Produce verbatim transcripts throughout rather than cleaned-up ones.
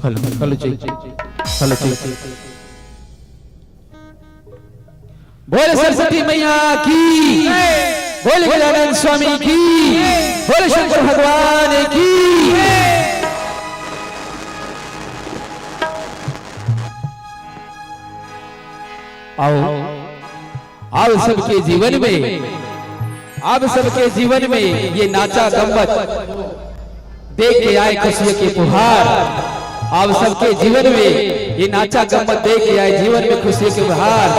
Hello, hello, check. Hello, check. बोल सरस्वती मैया की, बोल गजानन स्वामी की, बोल शंकर भगवान की। आओ, आओ सबके जीवन में, आप सबके जीवन में ये नाचा गम्मत दे के आए खुशियों के फुहार। आप सबके जीवन में ये नाचा गम्मत दे के आए, जीवन में खुशियों के फुहार।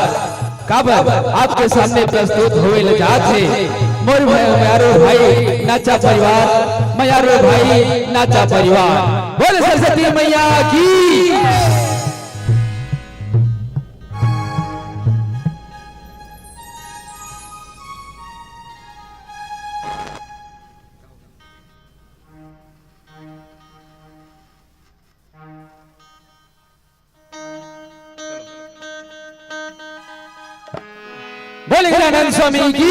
काबर आपके सामने प्रस्तुत होवे ल जात हे मोर भाई, म्यारो भाई नाचा परिवार, म्यारो भाई नाचा परिवार। बोल सरस्वती मैया की। बोले गजानन स्वामी की।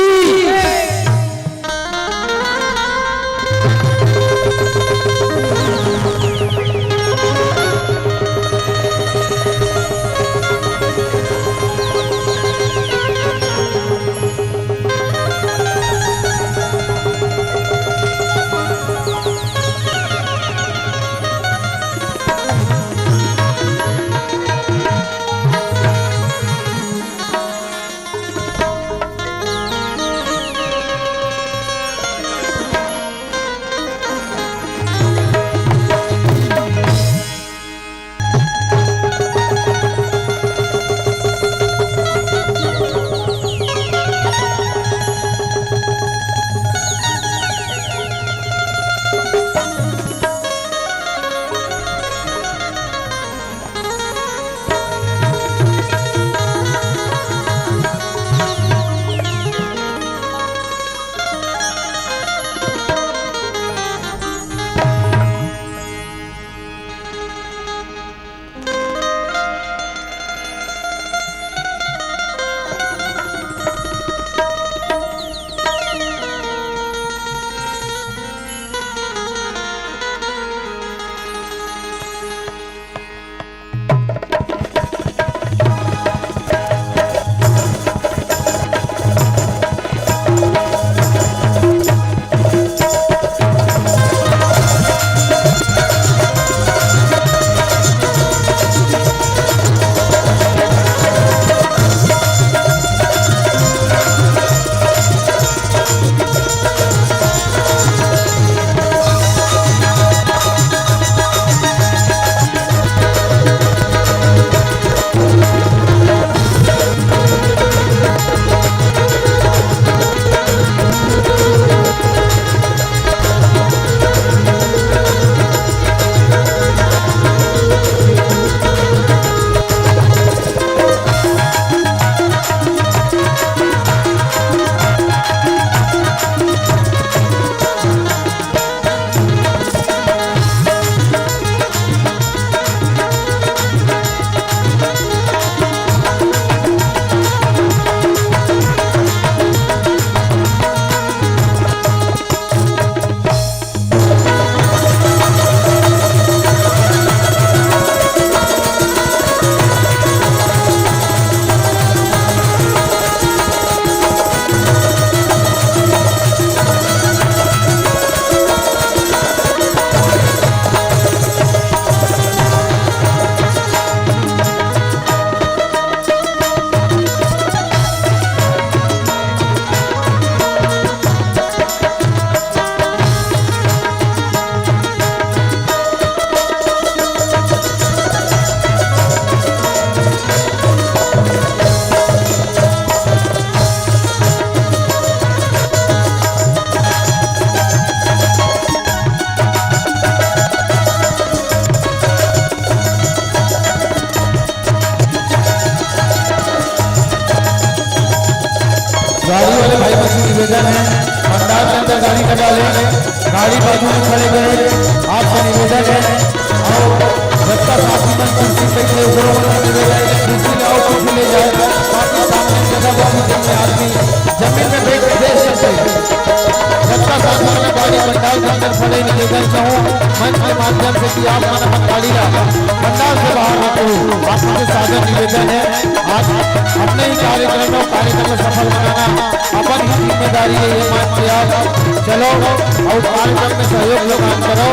गाड़ी वाले भाई बहन से निवेदन है, पंडाल के अंदर गाड़ी लगा ले, गाड़ी बाजू में खड़े करें, आपसे निवेदन है। और जब तक आप मन कुर्सी पे खड़े हो, निवेदन है, कुर्सी ले आओ, कुर्सी ले जाए, बाकी सामने जगह बाकी जमीन में आदमी जमीन में बैठ के देख सकते हैं। जब तक आप मन गाड़ी पंडाल के अंदर खड़े निवेदन चाहूँ मंच के माध्यम से कि आप मन अपन गाड़ी ला पंडाल से बाहर रखो। आप मन से सादर निवेदन है, आज अपने ही कार्यक्रम में कार्यक्रम को सफल बनाना अपन ही जिम्मेदारी है। ये मंच से आप चलो और कार्यक्रम में सहयोग प्रदान करो।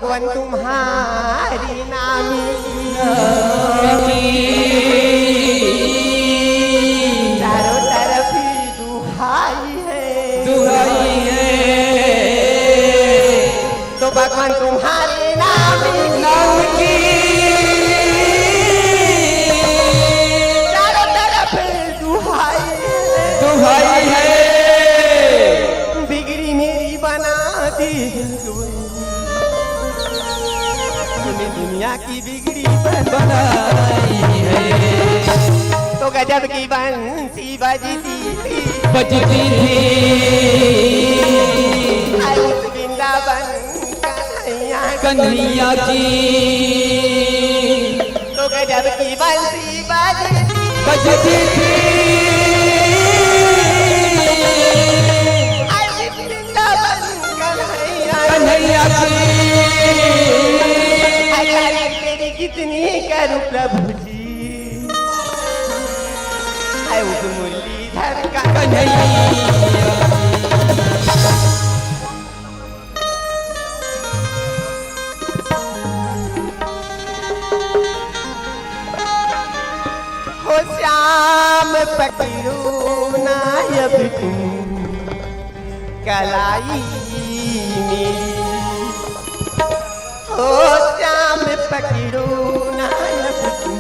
भगवान तुम्हारी नामी। चारों तरफ दुहाई है। दुहाई है। तो भगवान तुम्हारे नाम की। नाम की। चारों तरफ दुहाई है। दुहाई है। बिगड़ी मेरी बना दी। तूने दुनिया की बिगड़ी बनाई है। तो गजब की बंसी बजती थी। बजती थी। अरे उस वृंदावन कन्हैया की। कन्हैया की। तो गजब की बंसी बजती। बजती थी। अरे उस वृंदावन कन्हैया की। कन्हैया की। अरे तेरी कितनी करूं प्रभु जी। है उस मुरलीधर का कन्हैया। हो श्याम पकड़ो ना अब तुम कलाई मेरी। हो श्याम पकड़ो ना अब तुम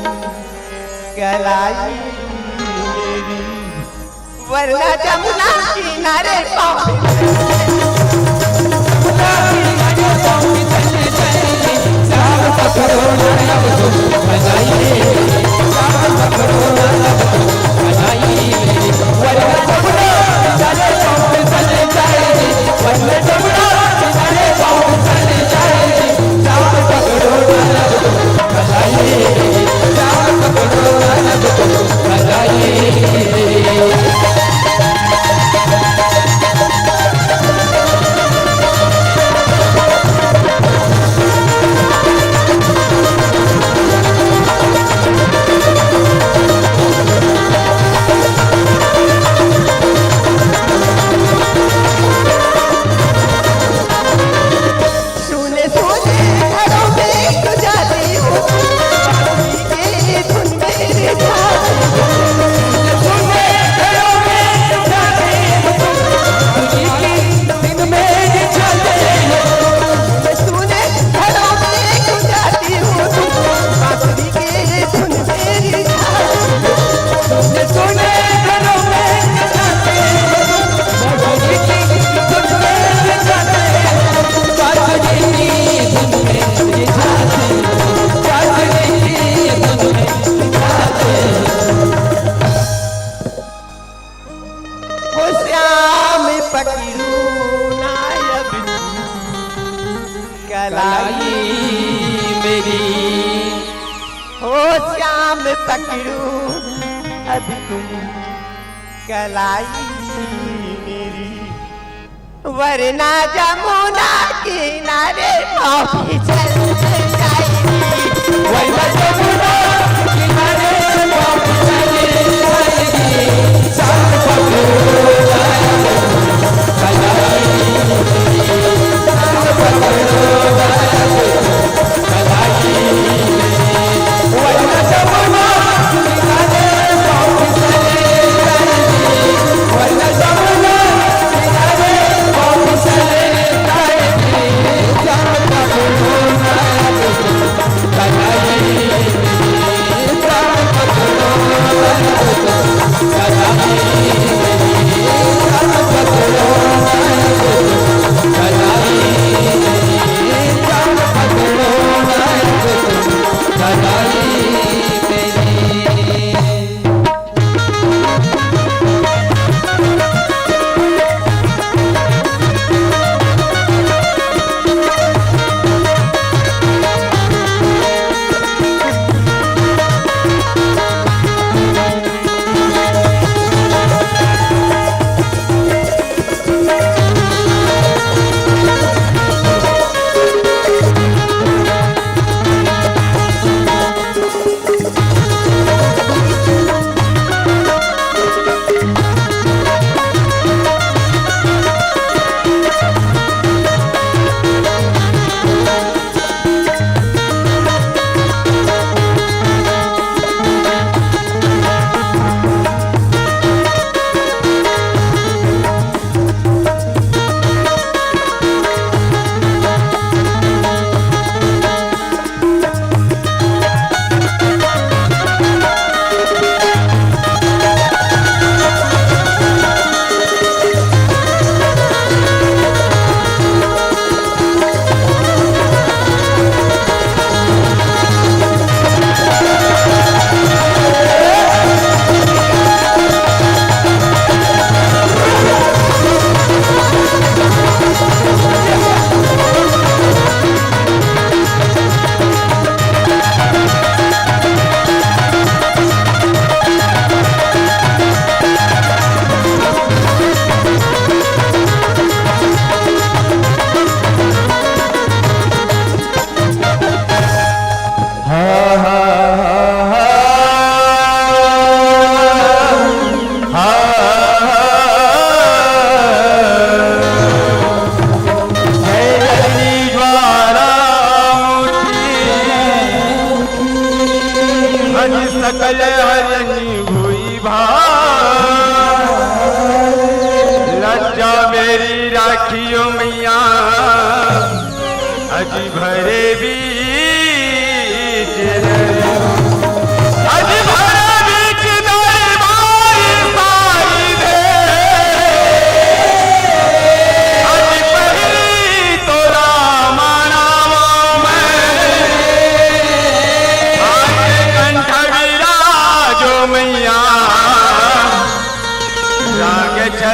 कलाई मेरी। वरना जमुना किनारे पाँव हो श्याम पकड़ू ना अब कलाई मेरी। हो श्याम पकड़ू अब तुम कलाई मेरी। वरना जमुना किनारे पापी चल जाएगी। वरना जमुना किनारे पापी चल जाएगी। साथ पकड़ो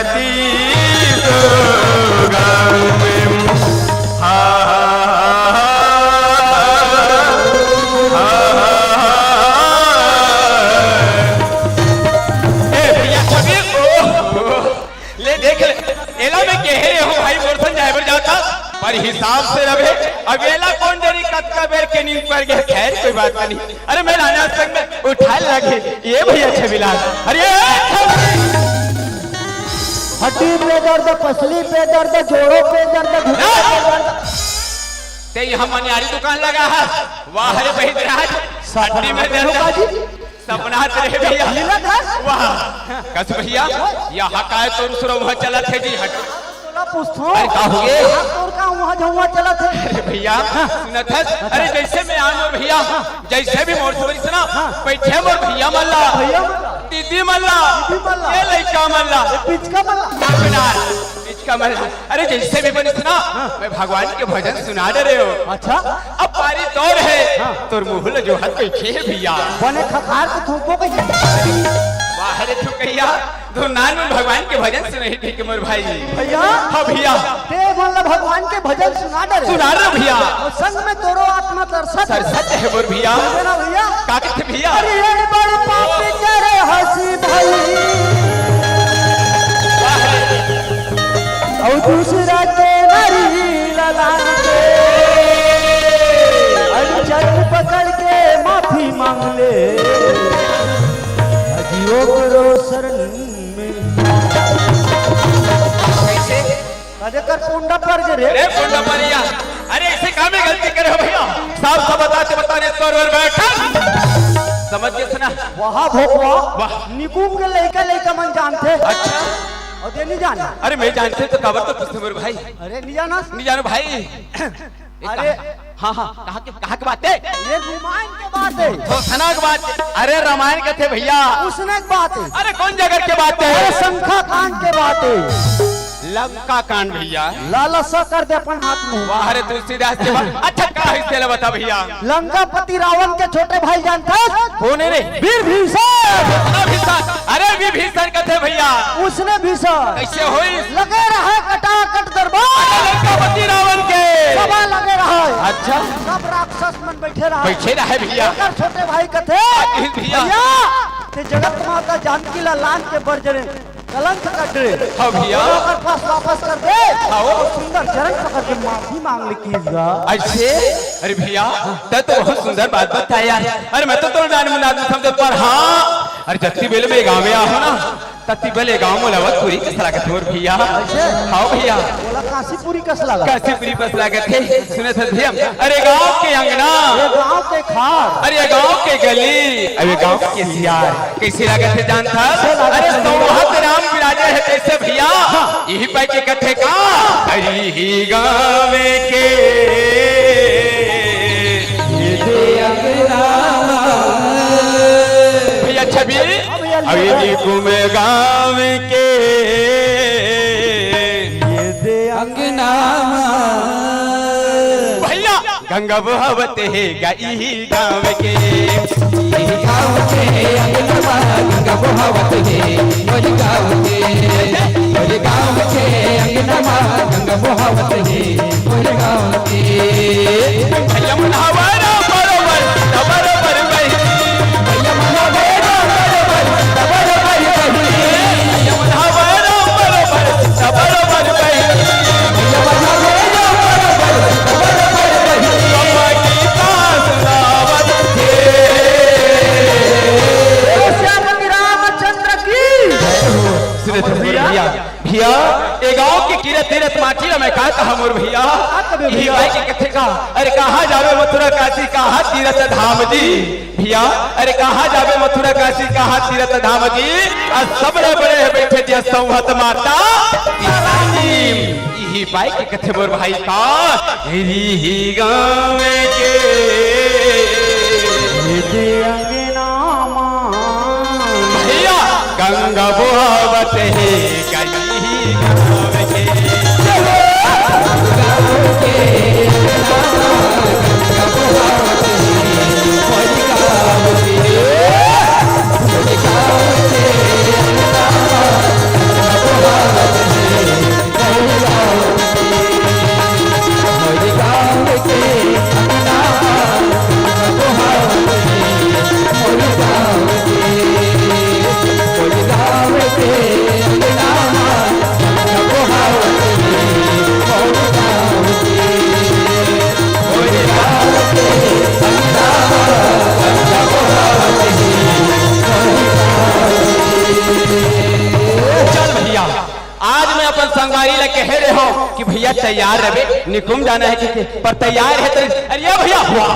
ए भैया, अभी, ओ, ओ, ले देख ले, एला मैं कहे रहे हूँ भाई, मोर संग जाए बर जाता, पर हिसाब से रहे। अब एला कौन जनी कतका बेर के नींद पर गए, खैर कोई बात नहीं। अरे मैं लाना संग में उठा लगे, ये भैया छविलाल, अरे ए, हड्डी पे दर्द, पसली पे दर्द, जोड़ों पे दर्द, घुटनों पे दर्द। ते यहाँ मनियारी दुकान लगा है, वाह रे बहिदराज, हड्डी में दर्द। सपना तेरे भैया। मिलत है? वाह। कस भैया, यहाँ काय तोर सुरहुआ चलत हे जी, हट। तोला पूछथों। अरे का होगे? यहाँ तोर का उहाँ झउहाँ चलत हे? अरे भैया, सुनत हस? अरे जैसे मैं आन मोर भैया, जैसे भी मोर से बरिस ना, हाँ। बैठे मोर भैया मन ला, भैया मन ला। दीदी मन ला, दीदी मन ला। ये लइका मन ला। ये पिचका मन ला। ना बेटा, पिचका मन ला। अरे जैसे भी बनिस ना, हाँ। मैं भगवान के भजन सुना डरे हों। अच्छा? अब पारी तोर हे, हाँ। तोर मुँह ल जोहत बइठे हे भैया। बने खखार के थूको कइसे? वाह रे थुकइया, धुन नान में भगवान के भजन सुनही ठीक मोर भाई। भैया। हाँ भैया। ते मन ला भगवान के भजन सुना डरे। सुना डरे भैया। अउ संग में तोरो आत्मा तरसत हे। तरसत हे मोर भैया। सुनबे ना भैया? का कथे भैया? अरे ये बड़ पापी करे हँसी भई। अउ दूसरा के नारी ला लान के, अरे चरण पकड़ के माफी मांग ले, अजी ओकरो शरण में। कैसे? अरे कर पुंडा पर जे रे। अरे पुंडा परिया, अरे ऐसे का में गलती करे हो भैया? साफ साफ बताते बताने तोर ओर बैठा। समझ गेस ना? वाह भोकवा। वाह। निकुम के लइका लइका मन जानथे। अच्छा। अउ ते नहीं जाना। अरे मैं जानथे तो काबर तो पूछथे मोर भाई। अरे नहीं जाना। नहीं जानो भाई। अरे। हाँ, हाँ, कहाँ के, कहाँ के बात हे? ये गुमान के बात हे। थोथना के बात हे। अरे रामायण कथे भैया। उसने के बात हे। अरे कौन जगह के बात हे? अरे शंखा कांड के बात हे। लंका कांड भैया। लाला सा कर दे अपन हाथ में। वाह रे तुलसीदास के बात। अच्छा का हे तेला बता भैया। लंकापति रावण के छोटे भाई जानथस? कौन हे रे? विभीषण। अरे विभीषण। अरे विभीषण कथे भैया। उसने भीषण। कैसे होइस? लगे रहे कटाकट दरबार। अरे लंकापति रावण के। सभा लगे रहे। अच्छा। सब राक्षस मन बइठे रहे। बइठे रहे भैया। ओकर छोटे भाई कथे, भैया। भैया, ते जगत माता जानकी ला लान के बर जरे कलंक कट रे। हाँ भैया। ओकर पास वापस कर दे। हाँ। अउ सुंदर चरण पकड़ के माफी मांग ले किस गा। ऐसे? अरे भैया, ते तो बहुत सुंदर बात बताया यार। अरे मैं तो तोला नान मुनाद समझत, पर हाँ, अरे जत्ती बेले मैं गाँव में आहों ना, तत्ती बेले गाँव मोला अवधपुरी कस लागत हे मोर भैया। ऐसे? हाँ भैया। बोला काशीपुरी कस लागत। काशीपुरी कस लागत हे। सुनत हस भैया, अरे गाँव के अंगना। ये गाँव के खार। अरे गाँव के गली। अरे गाँव के सियार। कैसे लागत हे जानथस? कैसे लागत हे? अरे संवत राम विराजे हे कैसे भैया? हाँ। इही पाय के कथे का? अरे इही गाँव के ये दे अंगना। भैया छवि, हाँ भैया, अरे निकुम गाँव के ये दे अंगना। भैया गंगा बहावत हे गा इही गाँव के। इही गाँव के अंगना मा गंगा बहावत हे, मोर गाँव के, मोर गाँव के अंगना मा गंगा बहावत हे, मोर गाँव के। भैया मन हवा ना बरोबर, ना बरोबर बहिनी। भैया मन हवा ना बरोबर, ना बरोबर बहिनी। भैया मन हवा ना बरोबर, ना बरोबर बहिनी। भैया मन हवा ना बरोबर, ना बरोबर बहिनी। बाबा की सास रावत हे। श्याम रामचंद्र की। सुनत हस भैया। भैया, ए गाँव के कीरत तीरथ माटी ला मैं का कहा मोर भैया? का कबे इही भैया? बाई के कथे का, अरे कहाँ जावे मथुरा काशी कहाँ तीरथ धाम जी। भैया, अरे कहाँ जावे मथुरा काशी कहाँ तीरथ धाम जी। अउ सबले बड़े हे बइठे जी संवत माता रानी। इही बाई के कथे मोर भाई का, इही गाँव के। ये दे अंगना मा। भैया, गंगा बहावत हे, गली गाँव के। संगवारी ला कहे रहे हो कि भैया तैयार रहे, निकुम जाना है कि, पर तैयार है तो, अरे ये भैया, वाह,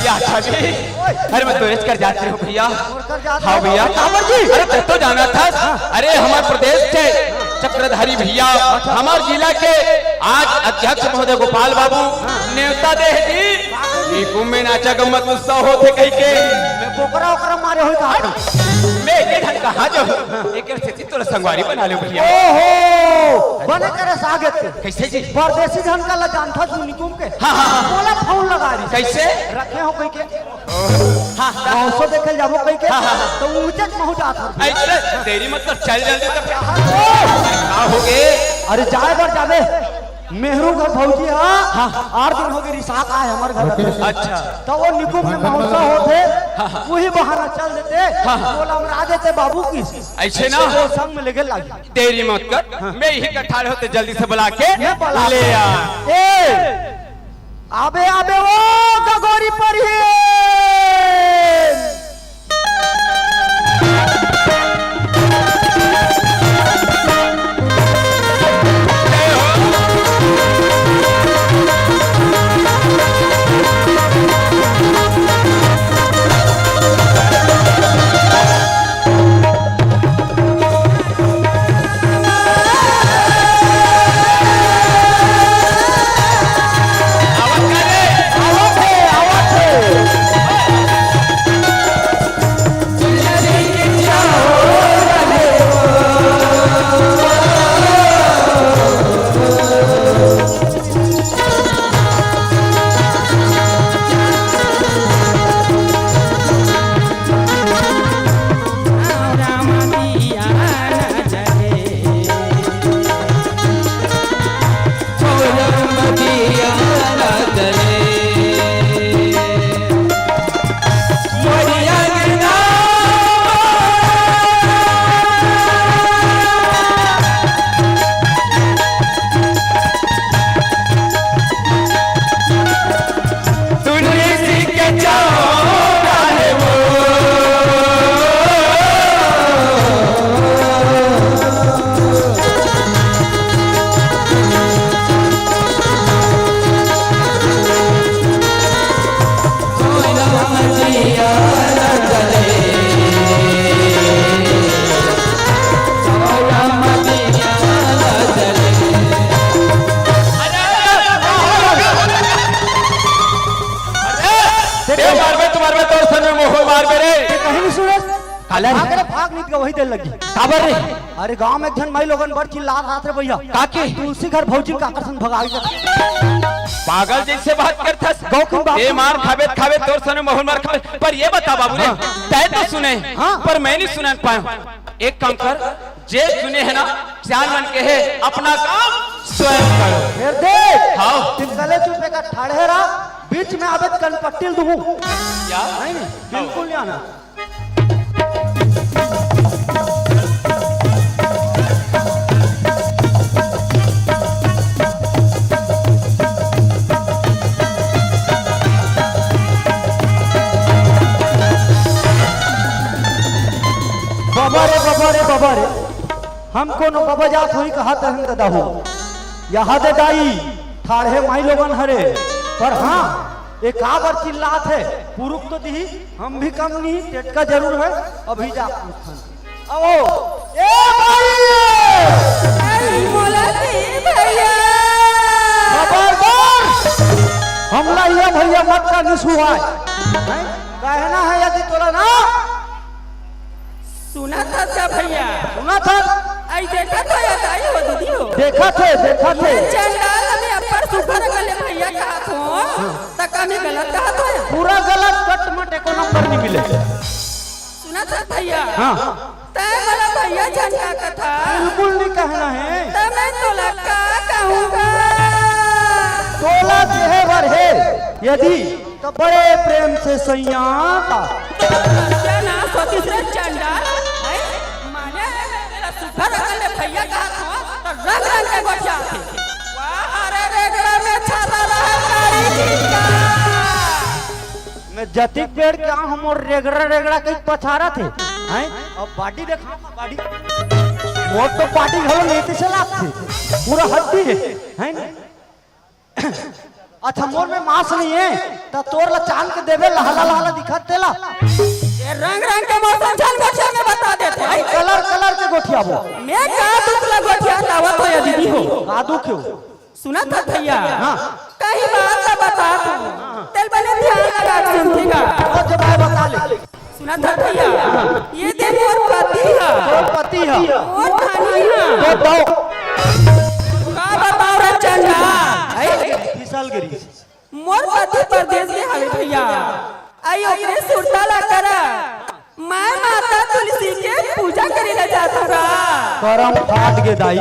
या छवि, अरे मैं तो रेच कर जाती हूँ भैया। हाँ भैया। काबर जी? अरे तू तो जाना था, अरे हमार प्रदेश के चक्रधारी भैया, हमार जिला के आज अध्यक्ष महोदय गोपाल बाबू नेवता दे हे जी, निकुम में नाचा गम्मत उत्सव होथे कहिके। मैं बोकरा ओकरा मारे होई कहा था। मैं एक ढंग कहा जो एक तोला संगवारी बना ले भैया। ओहो, बने करे सागत के। कैसे जी? परदेसी झन का ला जानथा तू निकुम के। हाँ, हाँ, हाँ। बोला फोन लगा रही। कैसे? रखे हो कहिके। हाँ, हाँ। मौसो देखे जाबो कहिके। हाँ, हाँ, हाँ। तो ऊंचे महू जात हो। ऐसे तेरी मतलब चल जल्दी तो क्या? हाँ, तो। का हो गे? अरे जाए बर जाबे। मेहरू घर भौजी हा, हाँ। आठ दिन हो गे रिसात आए हमर घर। अच्छा। तो वो निकुम में महोत्सव होथे, हाँ, हाँ। वही बहाना चल देते, हाँ, हाँ। बोला हम रा देते बाबू की। ऐसे ना? वो संग में लेके लागी। देरी मत कर, हाँ। मैं यही कठार होते जल्दी से बुला के मैं बुला ले आ। ए, आबे, आबे, ओ गगोरी परहीन। अरे, ए मारबे, तुम्हार में तोर सन में मोहो मारबे रे। ये कहीं नहीं सुने। काला रे। भाग रे, भाग, नित गवाही दे लगी। काबर रे? अरे, गांव में एक झन माई लोगन बड़ चिल्लात रहत रे भैया। का के? तुलसी घर भौजी का आकर्षण भगाई जात। पागल जैसे बात करथस। गौ की बात ए मार खाबे, खाबे, तोर सन में मोहो मार खाबे। पर ये बता बाबू रे, हाँ। तय तो सुने, हाँ। पर मैं नहीं सुना पाया। एक काम कर, जे सुने है ना, सियान मन के है, अपना काम स्वयं करो। फिर देख, हाँ। तुम गले चुपे का ठाड़े रहा, बीच में आबे त कनपट्टी ल दूहूं। क्या? नहीं, नहीं, बिल्कुल नहीं आना। बाबा रे, बाबा रे, बाबा रे, हम कोनो बाबा जात होई कहत रहन ददा हो। यहाँ दे दाई, ठाढ़े माई लोगन हरे, पर हाँ, ए काबर चिल्लात हे, पुरुख तो दिही, हम भी कम नहीं, टेटका जरूर है, अभी जा पूछथन। आओ, ए भाई! आई बोला दे भैया। खबरदार! हमला ये भैया मत का निसुहाय। हैं? कहना है यदि तोला ना सुना था क्या भैया? सुना था। आई देखा तो या दाई हो दीदी हो। देखा थे, देखा थे। ये चंडाल अभी अपर सुपर गले भैया कहा थो। हाँ। त का मैं गलत कहा थो या? पूरा गलत कट मट एको नंबर नहीं मिले। सुना था भैया? हाँ। तै मला भैया झन का कथा। बिल्कुल नहीं कहना है। त मैं तोला का कहूँगा? तोला देहे बर है, यदि तो बड़े प्रेम से सैया का। तो क्या ना सोचिस रे चंडाल? हैं? माने है मैं तेरा सुपर अकल में भैया कहा थो, तो रंग रंग के गोठिया थे। वाह, अरे रेगड़ा में छाता रहा नारी जी का। मैं जतिक पेड़ क्या हम और रेगड़ा रेगड़ा कहीं पछारा थे। हैं? अब बाडी देखा, बाडी। मोर तो पार्टी घलो नहीं से लागथे, पूरा हड्डी है, है ना? अच्छा, मोर में मांस नहीं है, त तोर ला चांद के देबे, लहला लहला दिखत तेला। ये रंग रंग के मौसम झन गोठिया में बता देते हैं। कलर कलर के गोठियाबो। मैं का दुख ला गोठिया तावत हो या दीदी हो। का दुख हो? सुना था भैया। हाँ। कहीं बात ला बता तू। तेल बने ध्यान लगा के सुनती का। ओ जब आए बता ले। सुना था भैया। ये दे मोर पति हा। तोर पति हा। मोर धनी हा। तो दो। का बताओ रे चंदा? फिसल गिरी। मोर पति परदेस में हवे भैया, अई ओकरे सुरता ला करा। मैं माता तुलसी के पूजा करे ला जात हूँ गा। करम फाट गे दाई,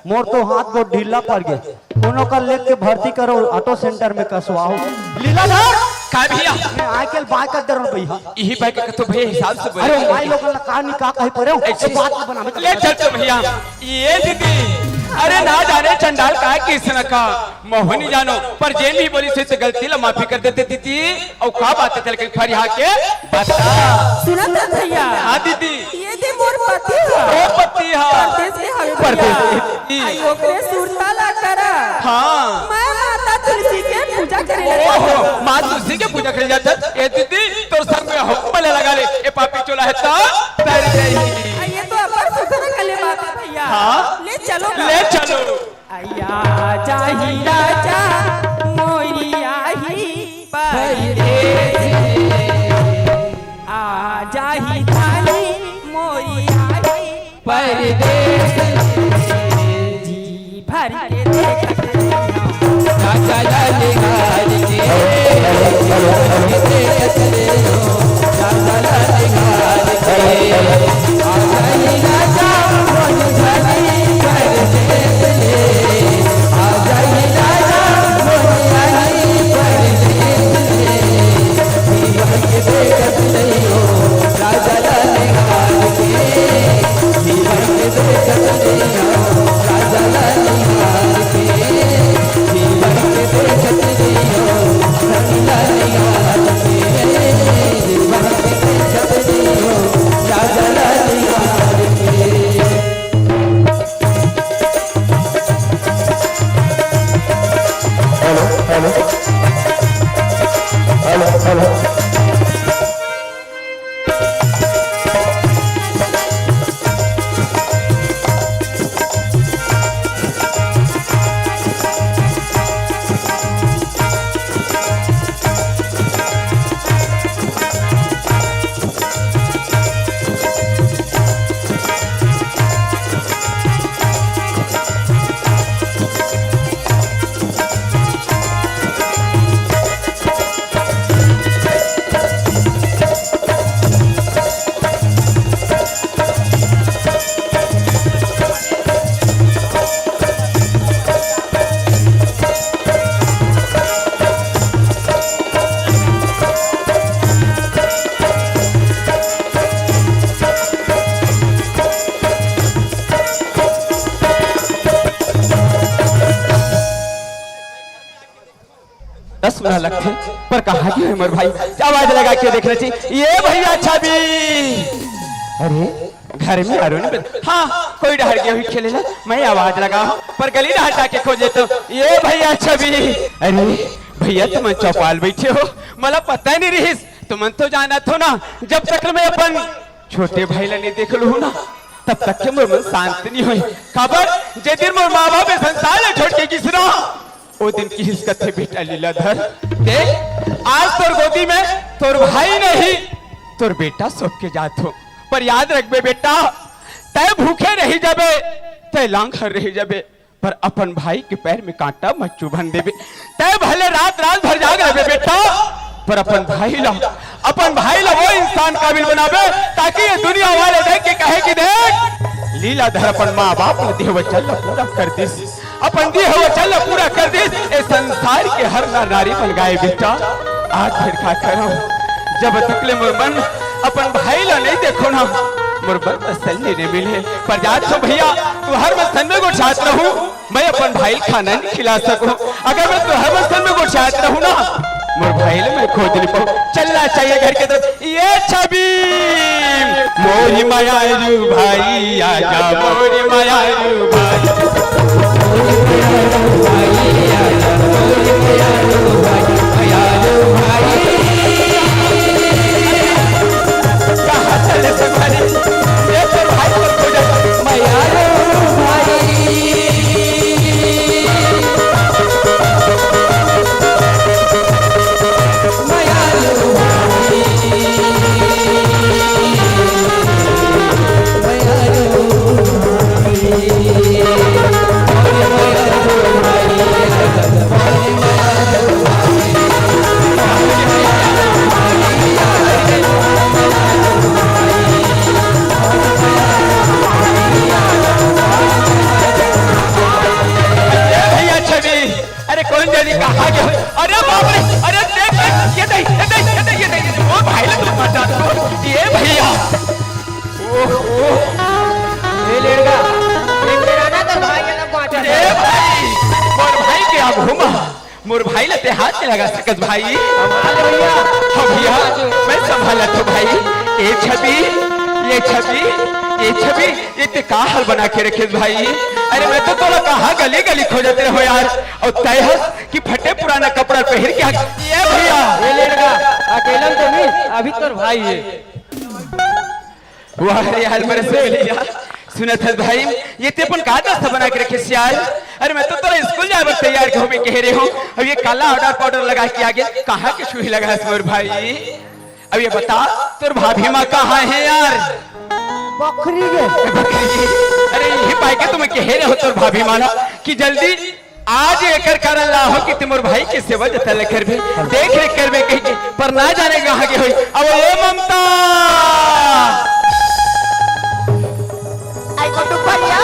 मोर तो हाथ गोड़ ढीला पड़ गे। कोनो कर लेख के भर्ती करो, ऑटो सेंटर में कसवाओ। लीलाधर, का भैया? मैं आजकल बात कर दे रहा हूँ भैया। यही बात के तो भैया हिसाब से बोले। अरे माई लोगन ला का नहीं का कही पड़े हो, ऐसे तो बात नहीं बनावे। ले चल तो भैया। ये दीदी, अरे ना जाने चंडाल का किसन का मोहनी जानो, पर जेन भी बोली से गलती ला माफी कर देते दीदी। अउ का बात है, चल के फरिया के बता। सुनत है भैया। हाँ दीदी। ये दे मोर पति है। ओ पति है। परदेस में हवे परदेस भैया। में। आई ओकरे सुरता ला करा। हाँ। मैं माता तुलसी के पूजा करे ला ओहो, जात हूँ। माँ तुलसी के पूजा करे जात है। ए दीदी, तोर संग में हम पले लगा ले। ए पापी चोला है तो डर गई। आ, ये तो अब्बड़ सुथरा कले बात है भैया। हाँ। ले चलो ना। ले चलो। आया जाही राजा मोरी आही परदेस। आ जाही धानी मोरी आही परदेस। जी भर के देखत रहियो। राजा लाल निहार के। Hello, hello. Hello, hello. दस मिनट लगथे, पर कहाँ गे हे मोर भाई? आवाज लगा के देखना चाहिए। ये भैया छवि, अरे घर में अरुण बे-, हाँ, कोई डहर गे होही खेले ला, मैं आवाज लगाहूँ, पर गली डहर जाके खोजे तो, ये भैया छवि, अरे भैया तुमन चौपाल बैठे हो, मोला पता ही नहीं रहिस, तुमन तो जानत हो ना, जब तक मैं अपन छोटे भाई ला नहीं देख लूँ ना, तब तक के मोर मन शांत नहीं होय। काबर जे दिन मोर माँ बाप ए संसार ला छोड़ के गिस ना, ओ दिन किहिस कथे बेटा लीलाधर, देख आज तोर गोदी में तोर भाई नहीं, तोर बेटा सौंप के जात हो। पर याद रखबे बेटा, तै भूखे रही जाबे, तै लांघर रही जाबे, पर अपन भाई के पैर में कांटा मत चुभन देबे। तै भले रात रात भर जाग रहबे बेटा, पर अपन भाई ला, अपन भाई ला वो इंसान काबिल बनाबे, ताकि ये दुनिया वाले देख के कहे कि देख, लीलाधर अपन माँ बाप ला देह वचन ला पूरा कर दिस। अपन देह वचन ला पूरा कर दिस, ए संसार के हर नर नारी मन गाए बेटा। आज फिर का करंव, जब तक ले मोर मन अपन भाई ला नहीं देखो ना, मोर मन तसल्ली नहीं मिले। पर जात हो भैया, तुँहर मन संग में गोठियात रहूँ, मैं अपन भाई ला खाना नहीं खिला सकूँ। अगर मैं तुँहर मन संग में गोठियात रहूँ ना, मोर भाई ला मैं खोज नहीं पाऊँ। चलना चाहिए घर के तरफ। ये छवि, मोरी मयारू भाई, आजा मोरी मयारू भाई। कहाँ चले संगवारी? ये तो भाई को खोजा। मयारू भाई। ए भैया छवि, अरे कौन जानी कहाँ गए हो? अरे बाप रे, अरे देख, देख, ये देख, ये देख, ये देख, ये देख, ये देख, ओ भाई ला तो बचा दो, ये भैया। ओहो। ए लेड़गा, एक बेर आना तो भाई ये लोग बचा ए दो। भाई, मोर भाई के आगू मा मोर भाई ला ते हाथ नहीं लगा सकत भाई। संभाल भैया। हाँ भैया, मैं संभालत हूँ भाई। ए छवि, ये छवि, ये छवि, ये ते का हाल बना के रखे भाई? अरे मैं तो तोला कहाँ गली गली खोजत रहो यार, अउ तय हस कि फटे पुराना कपड़ा पहन के आ, ये भैया। ए लेड़गा, अकेलन तो नहीं, अभी तोर भाई है। वाह रे यार, मेरे से भैया। सुनत हस भाई, ये ते अपन का दस्ता बना के रखे सियार? अरे मैं तो तोला स्कूल जाए बर तैयार के होबे कहे रहे हूँ, अब ये काला ऑर्डर पाउडर लगा के आगे, कहाँ के छुही लगा हस मोर भाई? अब ये बता, तोर भाभी माँ कहाँ है यार? बकरी गे। बकरी गे। अरे यही पाए के तो मैं कहे रहे हो तोर भाभी माँ ला कि जल्दी आज एकर कारण ला हो कि ते मोर भाई के सेवा जतन ल करबे, देख रेख करबे कहि के, पर ना जाने कहाँ गे होही। अब ये ममता। आई गुड्डू भैया।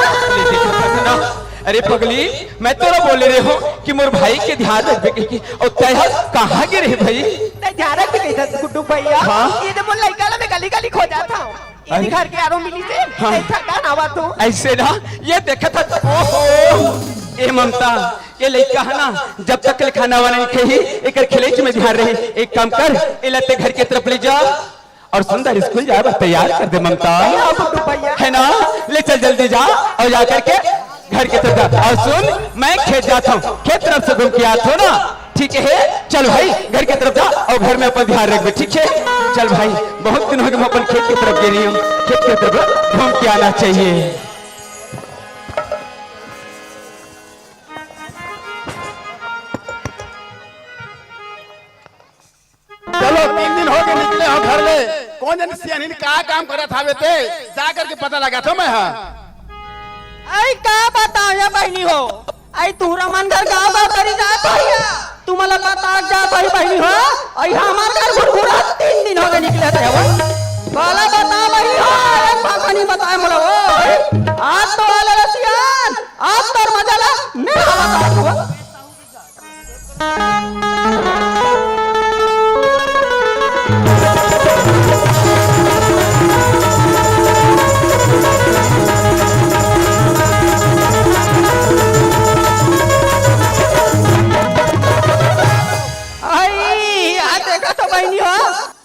अरे पगली, मैं तोला बोले रहे हो कि मोर भाई के ध्यान रखबे कहि के, अउ तय ह कहाँ गे रहे भाई? तय ध्यान रखबे कहि गुड्डू भैया। हाँ? ये दे मोर लइका ला मैं गली गली खोजत हूँ। ये अरे। घर के आरो मिली से, हाँ। एक ठा गाना आवा तो। ऐसे ना, ये देखत हस, ओहो, ए ममता, ये लइका है ना, जब तक ले खाना वाना नहीं खाही, एकर खेले में ध्यान रही। एक काम कर, एला ते घर के तरफ ले जा और सुंदर स्कूल जाए बर तैयार कर दे ममता। भैया, गुड्डू भैया। है ना, ले चल जल्दी जा और जा करके घर के तरफ जा। और सुन, मैं खेत जात हूँ, खेत तरफ से घूम के आत हूँ ना, ठीक है? चल भाई, घर के तरफ जा और घर में अपन ध्यान रखबे, ठीक है? चल भाई, बहुत दिन हो गए मैं अपन खेत के तरफ गे नहीं हूँ, खेत के तरफ घूम के आना चाहिए। चलो, तीन दिन हो गए निकले हो घर ले, कौन जानी सियानिन का काम करत हावे ते, जा करके पता लगात हूँ मैं। हाँ। आई का बताओ ये बहिनी हो, आई तुहरा मन घर गाँव गाँव करी जात हो या, तुमला बता जात हो बहिनी हो, आई हमार घर घुरघुरा तीन दिन हो गए निकले थे हो। काला बता बहिनी हो, एक भाषा नहीं बताए मोला हो। आज तो आले रसियान, आज तोर मजा ला मैं बताए हो। आई, आ देखा तो बहिनी हो,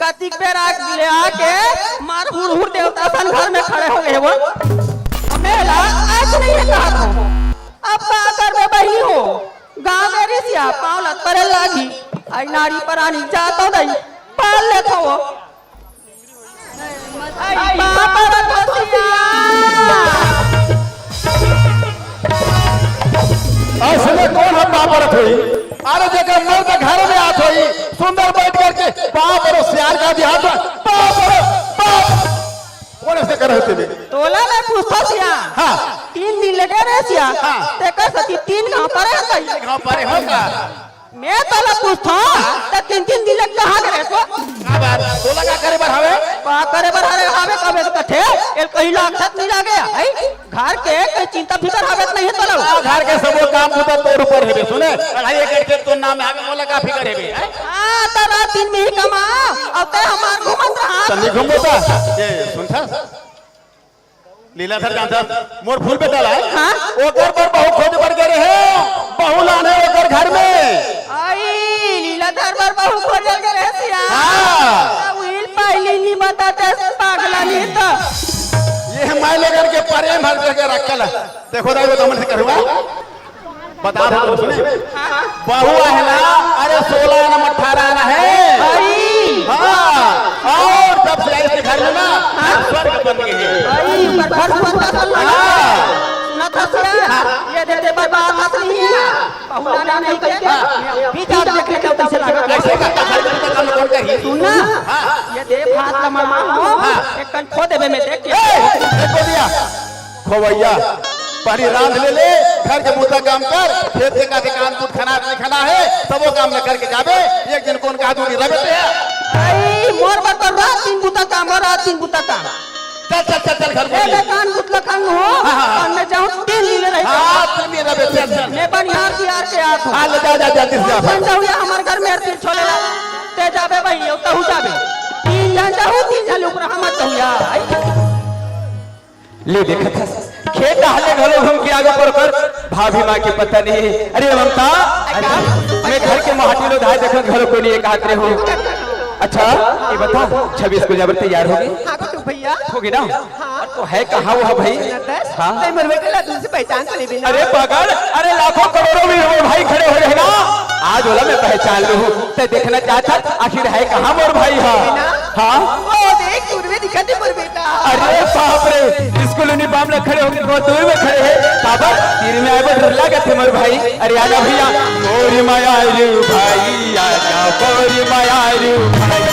कतिक बेर आग ले आके मार हुर हुर देवता सन घर में खड़े हो गए वो। मेला आज नहीं है कहा था। अब का करबे बहिनी हो, गाँव में रिसिया पाँव लत परे लागी। आई नारी परानी जातो दई, पाल लेत हो। आई बाप रे धोसिया। असले कौन हम बाप रत होई? अरे जेकर मर्द घर में आत होई, सुंदर बैठ करके बाप रो सियार का दिया तो बाप रो बाप। कौन ऐसे कर रहते बे? तोला मैं पूछतो सिया। हाँ। तीन दिन लगे रे सिया। हाँ। तेकर सती तीन गाँव परे हतई। गाँव परे हो का? मैं तोला पूछतो, त तीन तीन दिन लगे कहाँ करे तो? का बात? तोला का करे बर हवे? का करे बर हरे हवे कबे तो कथे? एल कहीं लागत नहीं लागे, है? घर के कोई चिंता फिकर हवे त नहीं तोला? आ, घर के सबो काम बुता तोर ऊपर हेबे, सुने? अढ़ाई एकड़ खेत तोर नाम में हवे, मोला का फिकर हेबे, हैं? हाँ, तो रात दिन में ही कमा, अब ते हमार घूमत रहा। तनी घूमबो ता? ये, सुन था? लीलाधर जानथस, मोर फूल बेटा ला। हाँ? ओकर बर बहू खोज बर गे रहे, बहू लाने ओकर घर में। आई, लीलाधर बर बहुत बढ़िया करे सिया। हाँ। उहिल पहली नहीं बताते पागला नहीं तो। ये मैं लोगन के प्रेम हर जगह रखल है। देखो दाई, वो दमन से करूँगा। बता दो, सुने। हाँ। बहू है ना, अरे सोलह आना, अठारह आना है। अरे। हाँ, और जब से आई इसके घर में ना, हाँ। स्वर्ग बन गए हैं। अरे, पर घर में बस हाँ। सुना था सिया, हाँ। ये दे दे, पर बात असली है। पहुना ना नहीं कह के, हाँ। बीच आप देख लेते हो कैसे लगा। कैसे का? घर में तो काम कौन करिए? सुन ना, हाँ। ये दे भात का मामा हो, हाँ। एक कन खो देवे में देख के। ए, देखो दिया। खोवैया, पहली रांध ले ले, घर के बूता काम कर, खेत के का के कान कूट खाना नहीं खाना है, तब वो काम न करके जाबे, एक दिन कौन कहा दूंगी रबे ते। आई, मोर बर तो रात दिन बूता काम, रात दिन बूता काम। चल, चल, चल, चल, घर ए, में। मैं कान कूट ला कान हो, हाँ, हाँ, हाँ। कान में जाऊँ, तीन दिन रह हाँ, तीन दिन रबे, चल, चल। मैं बनिहार बिहार के आत हूँ। हाँ, ले जा, जा, जा, जा, जा। बन जाऊँ या हमारे घर में हर तीन छोले ला, ते जाबे भाई, यो तहु जाबे। तीन जन जाहू, तीन जन ऊपर हम जाहू यार। ले देखत हस, खेत डाहले घलो घूम के आगे पर कर, भाभी माँ के पता नहीं है। अरे ममता, अरे, मैं घर के माटी लो धाय देखत घलो कोई नहीं, एक हाथ रे हो। अच्छा, ये बता, छवि स्कूल जाबर तैयार हो गई? हाँ, गुड्डू भैया। हो गई ना? हाँ। तो है कहाँ वो भाई? सुनत हस? हाँ। तै मोर बेटा ला दूर से पहचान तो लेबे ना? अरे पागल, अरे लाखों करोड़ों में वो भाई खड़े हो रहे ना, आज वाला मैं पहचान लूँ। तै देखना चाहता आखिर है कहाँ मोर भाई? हाँ। है ना? हाँ? वो देख, दूर में दिखत हे मोर बेटा। अरे बाप रे, स्कूल यूनिफॉर्म ला खड़े होके बहुत दूर में खड़े हैं। बाबा, तीर में आए बड़ डर लागत हे मोर भाई। अरे आजा भैया, मोर मायालू भाई, आजा मोर मायालू भाई।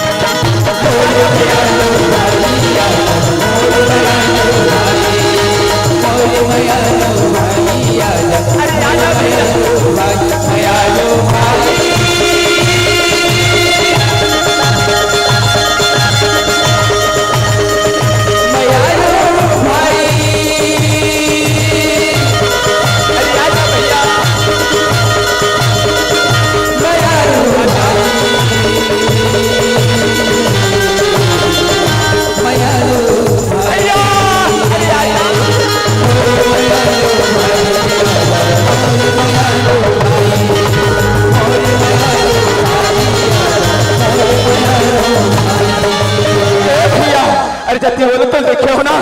ए भैया, अरे जति बोलो तो देखे हो ना,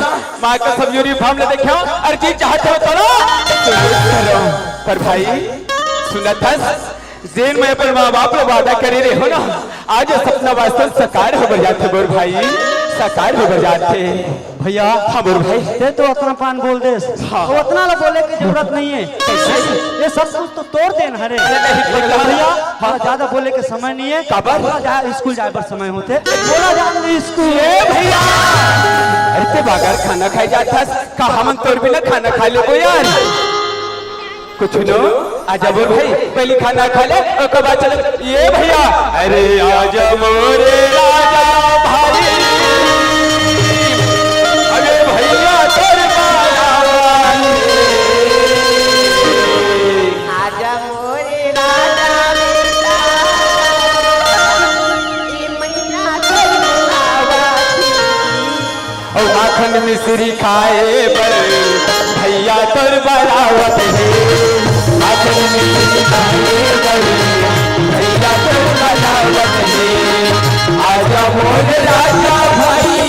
माँ का सब यूनिफॉर्म ले देखे हो, अरे जी चाहते हो तो ना, तो ये करो। पर भाई, सुनत हस, जेन मैं अपन माँ बाप ले वादा करे रहे हो ना, आज ये सपना वास्तव साकार हो बर जाथे मोर भाई, साकार हो बर जाथे। भैया, हाँ मोर भाई। ते तो अतना पान बोल देस। हाँ। वो अतना ला बोले की जरूरत नहीं है। कैसे? ये सब कुछ तो तोर देन हरे। अरे नहीं, भैया, भैया, हाँ। ज्यादा बोले के समय नहीं है। काबर? बोला जा, स्कूल जाए बर समय होथे। बोला जा, स्कूल। ए भैया, अरे ते बगर खाना खाए जात हस, का हमन तोर बिना खाना खा लेबो यार? कुछ नो, आजा मोर भाई, पहली खाना खा ले, ओकर बाद चल। ए भैया, अरे आजा मोरे राजा भाई, अरे भैया तोर बारात। आजा मोरे राजा बेटा, ई मैना तोर बारात। अउ माखन मिश्री खाए बर भैया तोर बरावत हे। माखन मिश्री खाए बर भैया तोर बरावत हे। आजा मोर राजा भाई।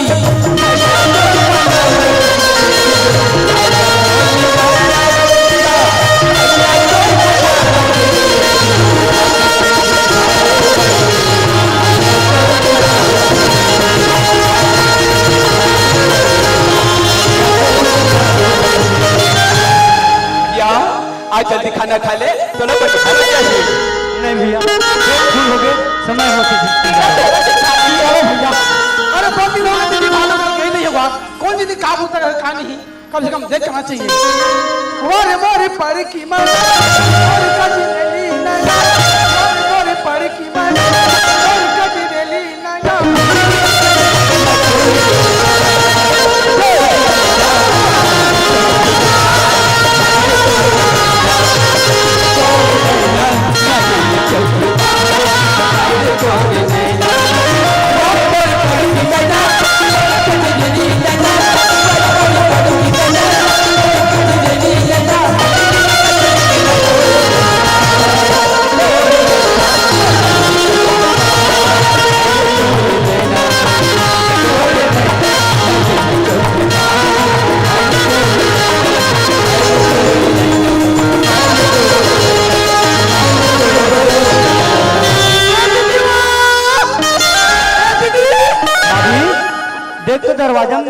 क्या? आज जल्दी खाना खा ले, चलो कुछ खाना चाहिए। नहीं भैया, पेट फुल हो गए, समय हो चुका है। अरे भैया, अरे दो दिन हो गए, दीदी भालो को कहीं नहीं हुआ। कौन दीदी का बोलता है, कहाँ नहीं? कम से कम देख करना चाहिए। मोरे मोरे पड़ की मन, मोरे कजरेली नैना, मोरे मोरे पड़ की मन, मोरे कजरेली नैना।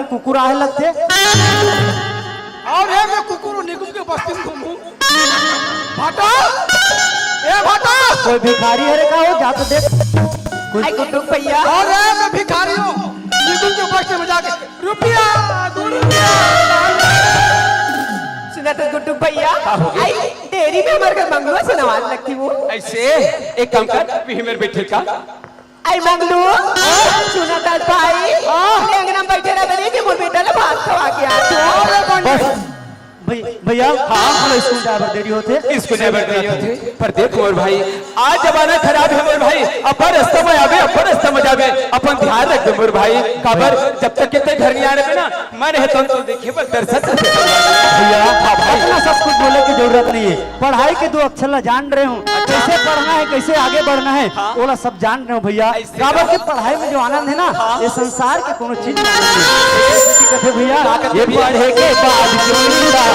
कुकुर आहे लगथे। अउ ए में कुकुर निकुम के बस्ती में घूमू। भाटा, ए भाटा। कोई भिखारी हरे का हो, जा तो देख। कोई आई गुड्डू भैया। अउ ए में भिखारी हूँ, निकुम के बस्ती में जाके रुपया, दू रुपया। सुनत हस गुड्डू भैया, का हो गया? आई डेरी में हमर घर मंगलुआ सुन आवाज लगथे वो। अइसे एक काम कर, अभी हमर बइठे का। आई मंगलू, सुनत हस भाई, हाँ। ले अंगना में बइठे रह बने कि मोर बेटा ला भात खवा के आ तू। अरे बन- बस, भई-, भैया, हाँ। हमला स्कूल जाए बर देरी होथे। स्कूल जाए बर देरी होथे। पर देख मोर भाई, आज जमाना खराब हे मोर भाई, अपन रस्ता में आबे, अपन रस्ता में जाबे, अपन ध्यान रखबे मोर भाई। काबर जब तक के ते घर नइ आबे ना, मन हे तो, तो देखे बर दर्शन। भैया, हाँ भाई। इतना सब कुछ बोले की जरूरत नहीं है। पढ़ाई के दो अक्षर ला जान रहे हो, अच्छा। कैसे पढ़ना है, कैसे आगे बढ़ना है, हाँ। ओला सब जान रहे हो भैया। ऐसे काबर का? के पढ़ाई में जो आनंद है ना, हाँ। ये संसार के कोनो चीज में आनंद नहीं है। ये कथे भैया, का कथे ये भैया? पढ़े के बाद जो मिलता है।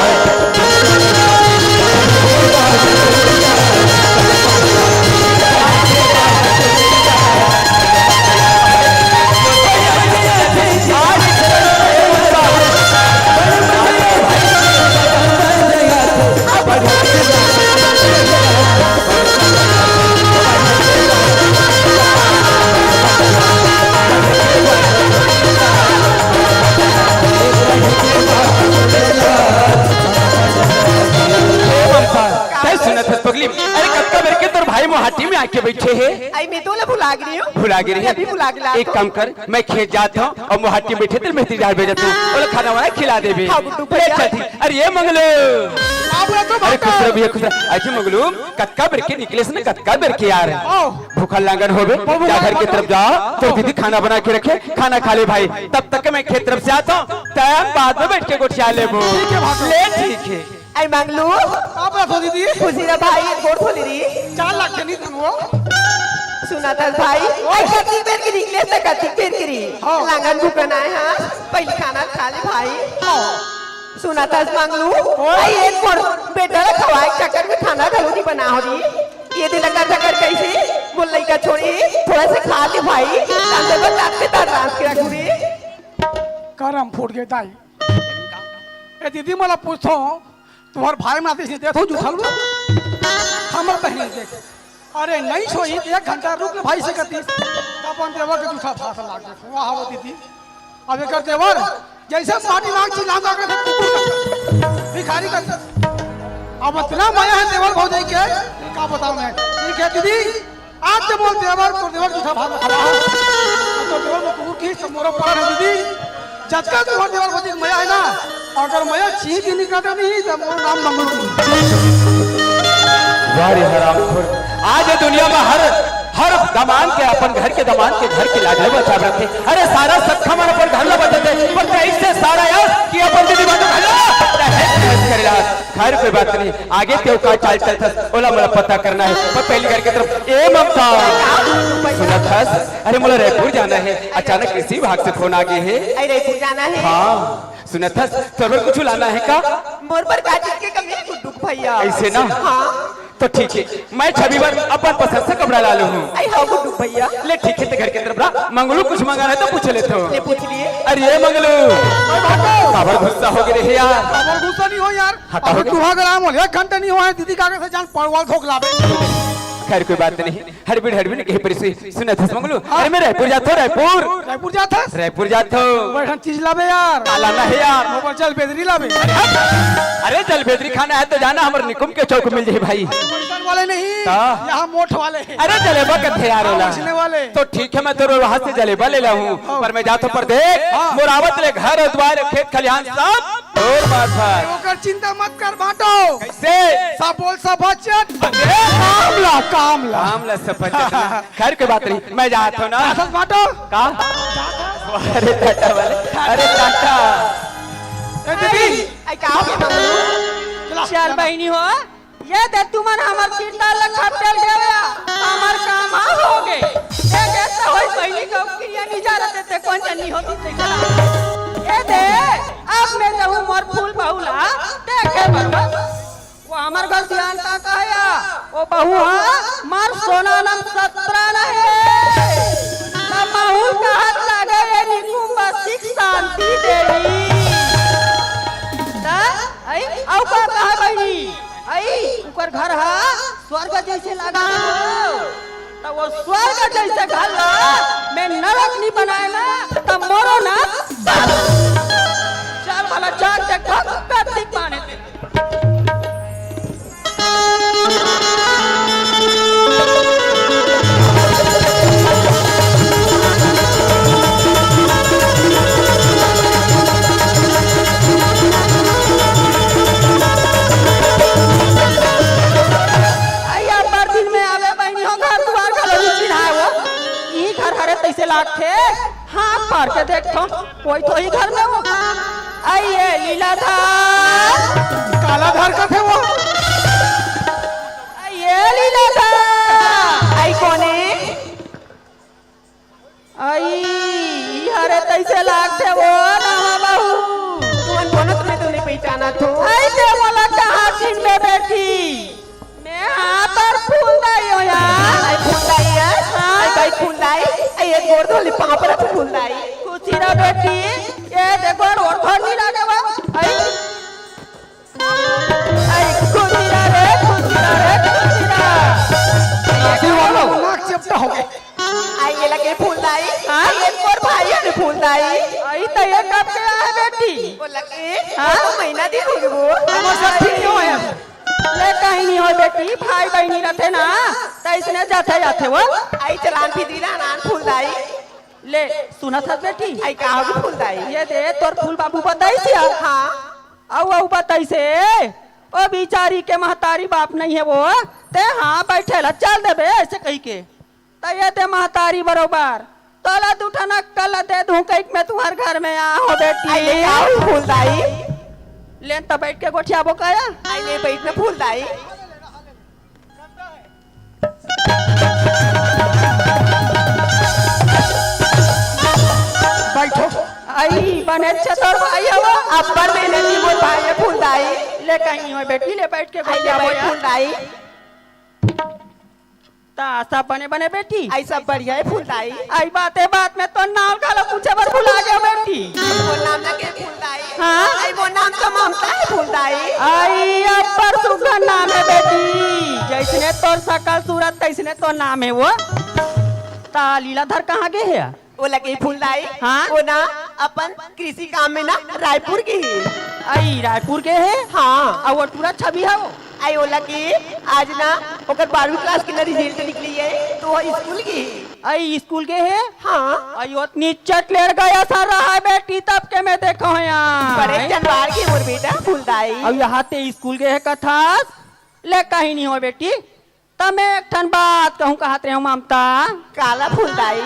तैं सुनत हस पगली? अरे कतका बेर के तोर भाई मोहाटी में आके बइठे हे। आई मैं तो ला भुला गे रहेंव। भुला गे रहे? अभी भुला गे ला एक तो। काम कर, मैं खेत जात हंव अउ मोहाटी में बइठे तेला मेथी डार भेजत हंव, ओला खाना वाना खिला देबे। हाँ, गुड्डू ले भैया। चल ठीक। अरे ए मंगलू, बाप रे, तो अरे खुश रह भैया, खुश रह। अइसे मंगलू, कतका बेर के निकलेस ना, कतका बेर के यार। आओ। भूखा लांगन होबे, बाबू जा घर के तरफ जा, तोर दीदी खाना बना के रखे, खाना खा ले भाई। तब तक मैं खेत तरफ से आत हंव, तैं बाद में बइठ के गोठिया लेबो। ठीक हे भाई। ले ठीक हे। आई मंगलू। का बात हो दीदी? खुशी रह भाई, गोड़ धो ले री। चार लाख के नहीं तुम वो। सुनत हस भाई, आई कतकी बेर के निकलेस ना, कतकी बेर के री। हाँ। लांगन भूखन आए हस, पहली खाना खा ले भाई। हाँ। सुनत हस मंगलू, ओए। आई एक मोर बेटा ला खवाए के चक्कर में खाना घलो नहीं बना हो री। ये दिल का चक्कर कैसे? मोर लइका छोड़ी, थोड़ा सा खा ले भाई। तांदे को तांदे तार रात के रखू री। करम फूट गे दाई। ए दीदी, मोला पूछथों, तुम्हर भाई में आतिस देथों जूठा लूँ? हमर बहिनी देख। अरे, नइ छोही, एक घंटा रुक ले भाई से कतिस। अपन देवर के जूठा भाषा लाग देथे। वाह, वो दीदी। अब एकर देवर, जइसे माटी मांग चिल्लाम लाग रहे थे, कुकुर का, भिखारी का। अब इतना मया हे देवर भौजाई के, का बतावंव मैं। ठीक हे दीदी, आज जब मोर देवर, तोर देवर जूठा भात खा रहा है, तो देवर में कुकुर की सब मोरो पार है दीदी। जतका तुम्हर देवर भौजी के मया है ना, अगर मया चीज भी निकाले नहीं, तो मोर नाम मंगलू नहीं। वाह रे हरामखोर, आज ये दुनिया में हर, हर दमांद के, अपन घर के दमांद के घर की लाज ल बचा रखे। अरे सारा सखा मन अपन घर ला बचाथे, पर कइसे सारा यार कि अपन दीदी बाजू घर ला तहस नहस करे ला। खैर, कोई बात नहीं, आगे तें का चाल चलत हस, ओला मोला पता करना हे। पर पहली घर के तरफ, ए ममता, सुनत हस? अरे, मोला रायपुर जाना हे, अचानक कृषि विभाग से फोन आ गे हे। अरे, रायपुर जाना हे? हाँ, सुनत हस, तोर बर कुछु लाना हे का? मोर बर का चीज के कमी हे, गुड्डू भैया? अइसे ना? हाँ। तो ठीक हे, मैं छवि बर अपन पसंद से कपड़ा ला लूहूँ। अरे हाँ, गुड्डू भैया। ले ठीक हे, तें घर के तरफ ला, मंगलू कुछु मंगाना हे तो पूछ लेथों। ले पूछ लिए। अरे ए मंगलू, काबर गुस्सा हो गे रे यार? काबर गुस्सा नइ हों यार। हाँ, का हो गे? दुहा गला मोल, एक घंटा नइ होय, दीदी काकर से जान परवल धोक लाबे। खैर, कोई बात नहीं। हड़बड़ी, हड़बड़ी कहीं पर से सुनत हस मंगलू। हाँ। अरे, मैं रायपुर जात हंव, रायपुर। रायपुर जात हस? रायपुर जात हंव। बड़हन चीज लाबे यार। का लाना हे यार? मोर बर जलबेदरी लाबे। अरे, जलबेदरी खाना हे तो जाना, हमर निकुम के चौक मिल जाही भाई। अरे, वइसन वाले नहीं, हाँ। यहाँ मोठ वाले। अरे, जलेबा कथे यार ओला। हाँ, उछले वाले। तो ठीक हे, मैं तोर वहाँ से जलेबा ले लाहूँ, हाँ। पर मैं जात हंव परदेस। हाँ। मोर आवत ले घर अउ दुवार, खेत खलिहान सब तोर माथा। ओकर चिंता मत कर भाटो। कइसे? सब बोल सफाचट। अरे! काम ला, काम ला। काम ला सफाचट ना। खैर, कोई बात नहीं, मैं जात हंव ना। जात हस भाटो? का? अरे टाटा वाले, अरे टाटा। ए दीदी। आई का हो गे मंगलू? चला। चल बहिनी हो, ए दे तुमन हमर चिरदार ला खपेल देवया, हमर काम ह होगे। ए दे त होई बहिनी के क्रिया नइ जारत हे, तें कोन जनी होतिस तें चला। ए दे, अब मैं जाहूँ मोर फूल बहू ला देखे बर। वो हमर घर सियान का कहया, वो बहू हा मार सोना नाम सत्रह नहीं हे। तब महू कहत लागे, ए निकुम बस्ती शांति देवी। त, अई, अउ का कहा बहिनी? अई, उकर घर ह स्वर्ग जइसे लागथे। त वो स्वर्ग जइसे घर ला मैं नरक नइ बनाए ना, त मोरो ना। चल भला जाके देखो, कतिक माने। अइया, अब्बड़ दिन में आवे बहिनी हो, घर दुआर घलो नइ चिन्हाय वो। ई घर हरे तइसे लागथे। हाथ पार के देखथों, कोई तो ही घर में हो। अइये लीलाधर। काला धर कथे वो। अइये लीलाधर। अई कोने? अई, ई हरे तइसे लागथे वो नवा बहू। तुमन कोनो तुम्हें तो नइ पहिचानत हो। अई ते मोला कहाँ चिन्हबे बेटी? मैं हाँ तोर फूलदाई हो यार। अई फूलदाई है? हाँ। अई बाई फूलदाई, अई ये गोड़ धोली पाँव पर फूलदाई। खुशी रह बेटी, ये दे गोड़ और धोनी लागे वो। अई, अई खुशी रह रे, खुशी रह रे, खुशी रह। नाती वालों, नाक चपटा हो गया। अई ये लगे फूलदाई, हाँ? अई ये तोर भाई है फूलदाई। अई त ये कब के आए बेटी? वो लगे, हाँ? वो तो महीना दिन हो गए वो। हमर साथ ठीक क्यों है? ले कहीं नहीं हो बेटी, भाई बहिनी रथे ना, त इसने जाथे जाथे वो। अई चलान फिदी ना नान फूलदाई। ले, सुनत हस बेटी? अई का होगे फूलदाई? ये दे, तोर फूल बाबू बताइस या? हाँ। अउ, अउ बताइस हे, ओ बिचारी के महतारी बाप नइ हे वो, ते हाँ बइठे ला चल देबे, अइसे कहिके। त ये दे महतारी बरोबर, तोला दू ठन अक्कल ला दे दूँ कहिके मैं तुम्हर घर में आए हों बेटी। अई ले का होगे फूलदाई? लेन त बइठ के गोठियाबो का या? अई ले बइठ ना फूलदाई। बइठो। अई, बने अच्छा तोर भाई हवय। अब्बड़ मेहनती मोर भाई हे फूलदाई। ले कहीं होय बेटी, ले बइठ के अई, ले गोठियाबो बइठ या। फूलदाई। त सब बने बने बेटी? अई सब बढ़िया हे फूलदाई। अई बाते बात में तोर नाम घलो पूछे बर भुला गेंव बेटी। मोर नाम ना के फूलदाई। हाँ? अई, मोर नाम तो ममता हे फूलदाई। अई, अब्बड़ सुग्घर नाम हे बेटी, जइसने तोर सकल सूरत तइसने तोर नाम हे वो। त लीलाधर कहाँ गे हे? वो लगे फूलदाई। हाँ? वो ना अपन कृषि काम में ना रायपुर गे हे। अई, रायपुर गे हे? हाँ। अउ वो टूरा छवि हे वो? अई, वो लगे आज ना ओकर बारहवीं class के ना result निकलिस हे, त वो स्कूल गे हे। अई स्कूल गे हे? हाँ। अई ओतनी चटलेर गया सर रहा है बेटी, तब के मैं देखा हूँ यहाँ। बड़े जनवार के मोर बेटा फूलदाई। अउ यहाँ ते स्कूल गे हे कथस? ले कहीं नहीं हो बेटी। त मैं एक ठन बात कहूँ कहत रहे हूँ ममता। काला फूलदाई?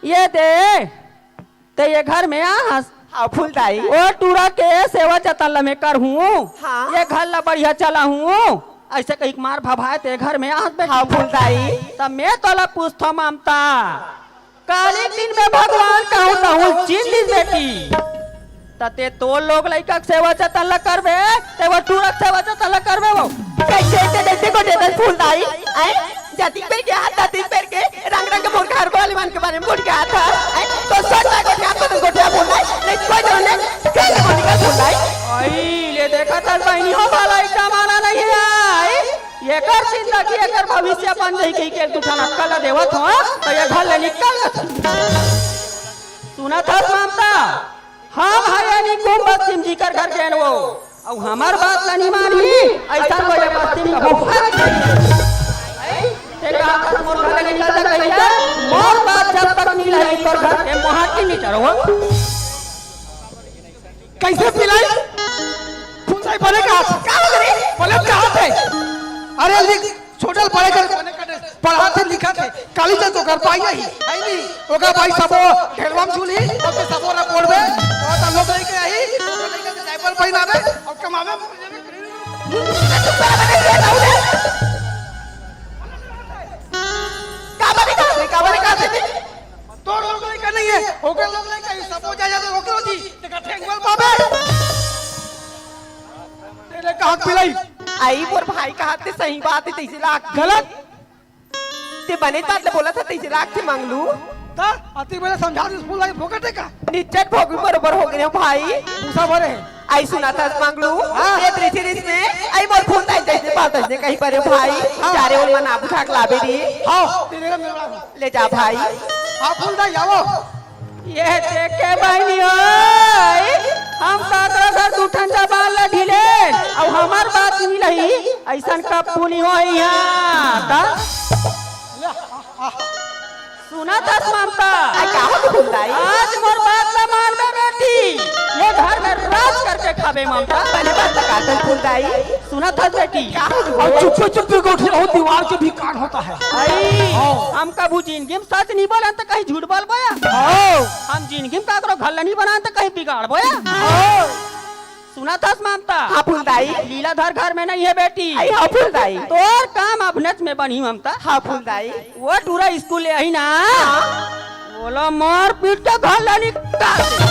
ये दे, ते ये घर में आहस। हाँ, फूलदाई। ओ टूरा के सेवा जतन ल मैं करहूँ। हाँ। ये घर ल बढ़िया चलाहूँ। अइसे कहिके मार भभाए ते घर में आहस बेटी। हाँ, फूलदाई। त मैं तोला पूछथों ममता, काली दिन में भगवान कहूँ कहूँ चिन्ह दिस बेटी। त ते तोर लोग लइका के सेवा जतन ल करबे, ते वो टूरा के सेवा जतन ल करबे वो। कइसे ते जइसे को देतन फूलदाई, आय? जाति पे क्या हाथ, जाति पे के रंग रंग के मोर घर वाली मन के बारे में बोल के आता है। तो सोच ना गोठिया, तो गोठिया बोल रहा है। नहीं, कोई जरूरत नहीं। कहीं से बोल निकल बोल रहा है। अई, ले देखत हस बहिनी हो, भला एक जमाना नहीं है। एकर जिंदगी, एकर भविष्य बन जाही कहिके एक दू ठन अक्कल देवत हो, त ये घर ले निकल। सुनत हस ममता? हम हरे निकुम बस्ती म जिकर घर गेन वो, अउ हमर बात ल नइ मानही, अइसन कोई बस्ती म कभू हर नहीं। ते का हर मोर घर ले निकल जा कहिके, मोर बात जब तक नइ लही तोर घर के मोहाटी नइ चढ़ो। कइसे पिलाई? फूलदाई बने का? का हो रे? बने का होथे? अरे लिख, छोटल बड़े कर पढ़ाथे लिखाथे, काली जब तो कर पाई नहीं, है नहीं। ओकर भाई सबो ढेलवा म झूली, अब तो सबो रा बोलबे, बहुत लोग लेके आई, ओकर लेके diaper पहिनाबे, अब कमाबे। का बने का? का बने का? तोर लोग लइका नहीं है, ओकर लोग लइका ही, सबो जा जाबे, ओकरो जी, तेका ठेंगवल पाबे। तेरे कहाँ पिलाई? आई मोर भाई कहा ते सही बात हे, तइसे लागथे। गलत। ते बने बात ल बोलत हस, तइसे लागथे मंगलू। का? अति बेला समझा दे, स्कूल लागे फोकट है का? निच्चट भोगी बरोबर हो गए हो भाई। भूसा भरे है। आई सुना था मंगलू, हाँ। ये दृष्टि रिस में, आई मोर फूल ताई जैसे पाल तजने कहीं पर हो भाई। हाँ। चारे ओल मना बुझा के लाबे दी। हाँ, तेरे का मेरा। ले जा भाई। हाँ, फूल ताई जाओ। ये देखे बहनी हो, हम काकरा घर दू ठन जबान ला ढीले, अब हमार बात नहीं रही, ऐसन कब पूरी हो यहाँ, का? ले, आ, आ। सुनत हस ममता? आ, का हो फूल ताई? आज मोर बात ला मानबे बेटी, ये घर में राज करके खाबे ममता। पहले बात बता कर फूल ताई। सुनत हस बेटी? का हो? और चुप्पे चुप्पे गोठिया हो, दीवार के भी कान होता है। आई, हाँ। हम कभू जिंदगी में सच नहीं बोलन त कहीं झूठ बोलबो या? हाँ। हम जिंदगी में काकरो घर ला नहीं बनान त कहीं बिगाड़बो या? हाँ। सुनत हस ममता? हाँ फूल ताई। लीलाधर घर में नहीं है बेटी। आई हाँ फूल ताई। तोर काम अभनच में बनी ममता। हाँ फूल ताई। वो टूरा स्कूल ले आई ना। हाँ। बोला मार पीट के घर ला निकाल दे।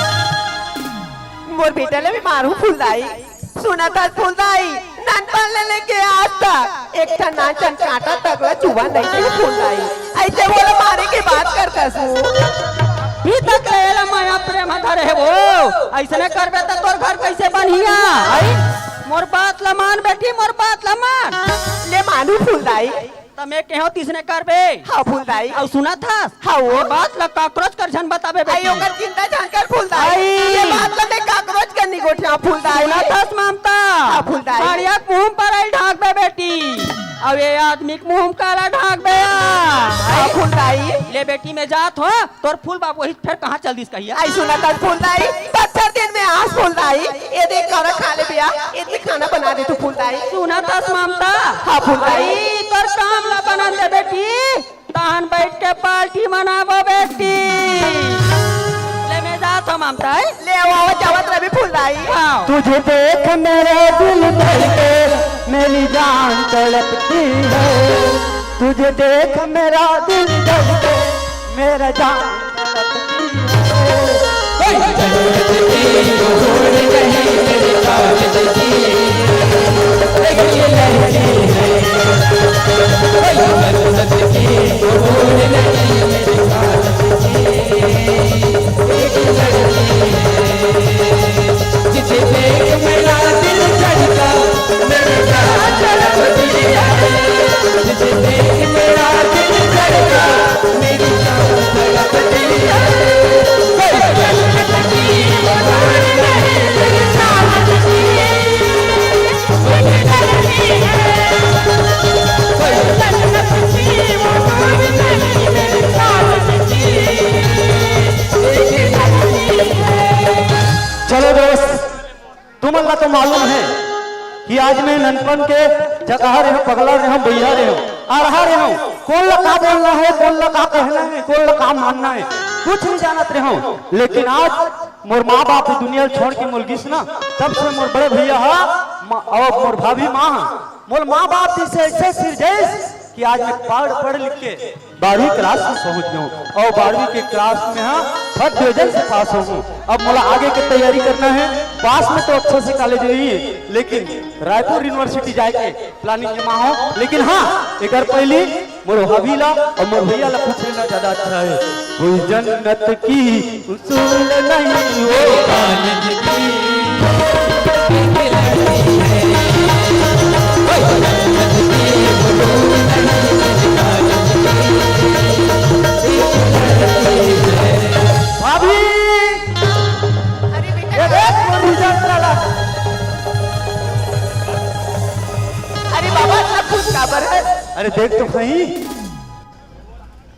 मोर बेटा ले भी मारू फूल ताई। सुनत हस फूल ताई, नानपन ले लेके आज तक एक ठन नानचन कांटा तक ला चुबा नहीं थे फूल ताई। ऐसे बोला मारे के बात करता सु। भी तक ले ला माया प्रेम धरे है वो। ऐसने करबे त तोर घर कैसे बनिया? आई? मोर बात ला मान बेटी, मोर बात ला मान। ले मानू फूल ताई। त मैं कहो तिसने करबे। हाँ फूल ताई। अउ सुनत हस? हाँ वो। ये बात ला काकरोच कर झन बताबे आई बेटी। ओकर चिंता झन कर फूल ताई। आई। ये बात ला मैं काकरोच कर नहीं गोठिया फूल ताई। सुनत हस ममता? हाँ फूल ताई। बढ़िया मुंह पर आई ढांकबे बेटी। अउ ये आदमी के मुंह काला ढांकबे आ। हाँ फूल ताई। ले बेटी मैं जात हो। तोर फूल बाबू वही फेर कहाँ चल दिस कहिया? आई सुनत हस फूल ताई, बछर दिन में आस फूल ताई, ये देख करा खा ले बिया, इतने खाना बना दे तू फूल ताई। सुनत हस ममता? हाँ फूल ताई। आई, तोर काम ला बनन दे बेटी, तहन बैठ के पार्टी मनाबो बेटी। ले मैं जात हो ममता, आई? ले आओ, आओ, जावत रवि फूल ताई। हाँ। तुझे देख मेरा दिल धड़के, मेरी जान तड़पती है। तुझे देख मेरा दिल धड़के, मेरा जान तड़पती है। चलो दोस्त, तुमन ला तो मालूम है कि आज मैं ननपन के जगह रहे हूँ, पगला रहे हूँ, बइहा रहे हूँ, अड़हा रहे हूँ, कौन ला का बोलना है, कौन ला का कहना है, कौन ला का मानना है, कुछ नहीं जानत रहे हूँ। लेकिन आज मोर माँ बाप दुनिया छोड़ के मोल गिस ना, तब से मोर बड़े भैया हा, माँ, और मोर भाभी माँ हा, मोर माँ बाप जैसे ऐसे सिरजैस कि आज मैं पढ़, पढ़ लिख के बारहवीं क्लास में पहुंच गया हूँ और बारहवीं के क्लास में हाँ फर्स्ट डिवीजन से पास हो हूँ। अब मोला आगे के तैयारी करना है। पास में तो अच्छा से कॉलेज रही है, लेकिन रायपुर यूनिवर्सिटी जाए के प्लानिंग जमा हो। लेकिन हाँ, एक बार पहले मोर भाभी ला और मोर भैया ला पूछ लेना ज्यादा अच्छा है। कोई जन्नत की उसूल नहीं वो कॉलेज की। भाभी, अरे बेटा, ये देख, वो रिजल्ट वाला। अरे बाबा, इतना खुश काबर है? अरे देख तो सही।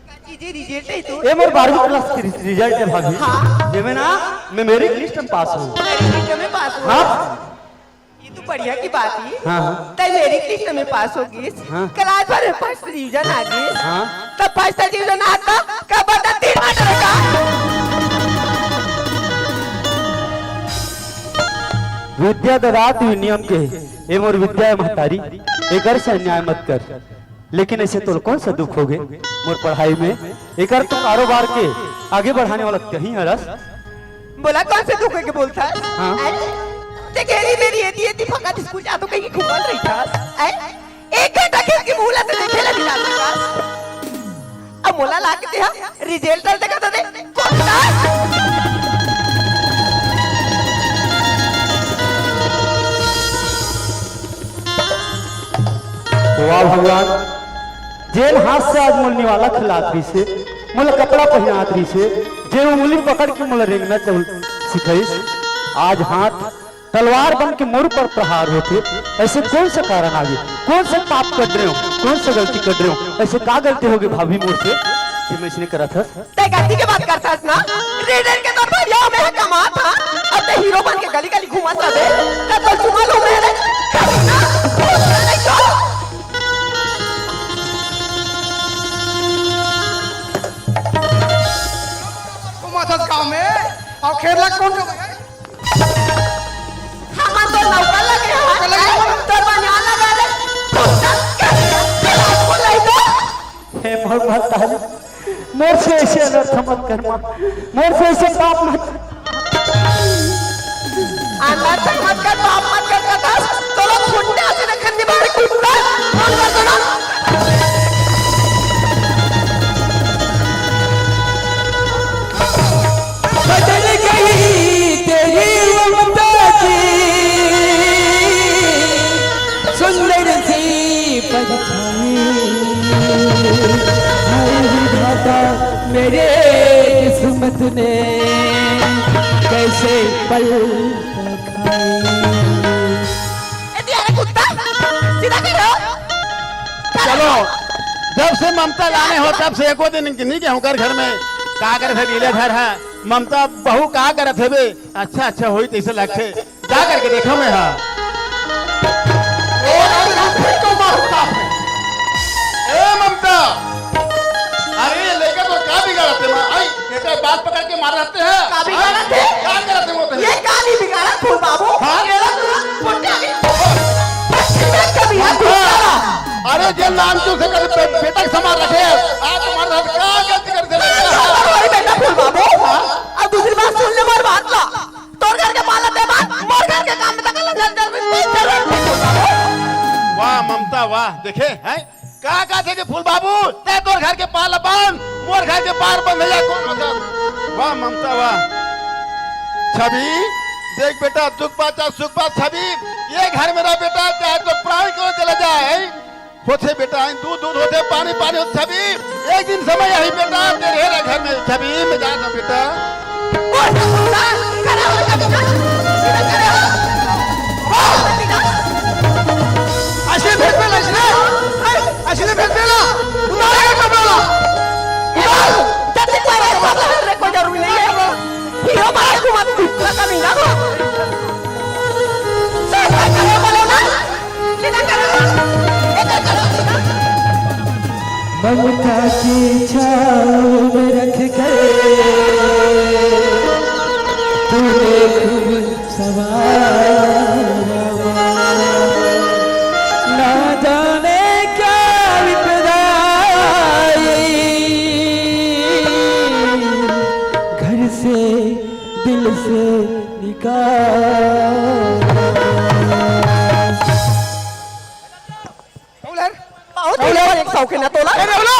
काची जी, रिजल्ट है तो? ये मोर बारहवीं क्लास के रिजल्ट है भाभी। हाँ। ये में ना, मैं मेरिट लिस्ट में पास हूँ। मेरिट लिस्ट में पास हूँ। हाँ। ये तो बढ़िया की बात है। हाँ, हाँ। तै मेरिट लिस्ट में पास हो गिस। हाँ। क्लास भर में फर्स्ट डिवीजन आ गिस। हाँ। तब फर्स्ट डिवीजन आता, कब आता तीन मटर का? विद्या ददात विनयम के, ए मोर विद्या महतारी, एकर से अन्याय मत कर। लेकिन ऐसे तोला कौन सा दुख होगे मोर पढ़ाई में? एकर तो कारोबार के आगे बढ़ाने वाला कहीं हरस। बोला कौन से दुख के बोलता? हाँ। ते घेरी मेरी एती एती फकत स्कूल जा तो कहीं घूमत रही था। ऐ? एक घंटा खेल के मुहला तो देखे ला मिला था। अब बोला ला के तेहा result ल देखा तो दे। कुत्ता। वाह भगवान, जेन हाथ से आज मोला निवाला खिलात रहिसे, मोला कपड़ा पहिनात रहिसे, जेन उंगली पकड़ के मोला रेंगना चल सिखाइस, आज हाथ तलवार बन के मोर पर प्रहार होथे। ऐसे कौन सा कारण आगे, कौन सा पाप कर रहे हो, कौन सा गलती कर रहे हो? ऐसे का गलती होगी भाभी मोर से कि मैं इसने करत हस? तै गलती के बात करथस ना? रीडर के तौर पर यह मैं कमात हा, अब तै हीरो बन के गली गली घूमत रहे, का तो चुमा लूं मैं रे? कभी ना, कुछ नहीं तो। घूमत हस गाँव में, और खेत ला कौन चुमा? हमन तो नौकर लगे हन, नौकर लगे हन। तोर बनियान लगा ले। कुत्ता, कुत्ता, कुत्ता, कुत्ता। हे मोर महतारी, मोर से ऐसे अनर्थ मत कर माँ, मोर से ऐसे पाप मत। अनर्थ मत कर, पाप मत कर, कथस, तोला खुंडे से देखन दे बाहर कुत्ता, कौन कर देना? बदल गई तेरी ममता की सुंदर सी परछाई। हाय विधाता, मेरे किस्मत ने कैसे पल खाए। ए, दिया रे कुत्ता, सीधा करो। चलो, जब से ममता लाने हो, तब से एको दिन नहीं गए हूँ कर घर में। का करत हे, लीले घर है। ममता बहू का करत हे बे? अच्छा, अच्छा, होई तैसे लगथे। जा करके देखा मैं, हाँ। ए, राम, राम, फिर क्यों मारूंगा? ए, ममता, अरे, ये लइका तो का बिगाड़त हे, माँ? आई, एकर बात पकड़ के मार रहते हैं। का बिगाड़त हे? का करत हे वो तो? ये का नहीं बिगाड़त, फूल बाबू? हाँ? ये लो, तुरंत फुट गया। कभी हाथ ममता, उठाओ। अरे, जे नाम तू से कर बे-, बेटा के समान रखे, आज मार रहते, का गलती कर दे? खबर होई बेटा फूल बाबू। हाँ? अब दूसरी बात सुन ले, मोर बात ला। तोर घर के पाला ते बात, मोर घर के काम में तक लग जल जल में कोई जरूरत नहीं फूल बाबू। वाह ममता, वाह। देखे, हैं? का कहत हे कि फूल बाबू, तैं तोर घर के पार ल बांध, मोर घर के पार बंध जा, कौन मतलब? वाह ममता, वाह। छवि, देख बेटा, दुख पा चाहे सुख पा, छवि, ये घर में रह बेटा, चाहे तो प्राण क्यों चला जाए, हैं? होथे बेटा, हैं? दूध दूध होथे, पानी पानी होथे, छवि, एक दिन समय आही बेटा, तेरे हेरा घर में, छवि, मैं जात हूँ बेटा। अइसने भेज देला, अइसने। अइसने भेज देला। उतारे का कपड़ा ला। उतार। जल्दी उतार, कपड़ा ला, कोई जरूरी नहीं है। हीरो महाराज को मत पूछ, लगा नहीं ना। सीधा करो, बोलो ना। सीधा करो। इधर करो, सीधा। ममता की छाँव में रख कर तूने खूब सवारा, ना जाने क्या विपदा आई, घर से दिल से निकाल। बहुत अरे, हीरो एक शौक है ना तोला। अरे, बोलो।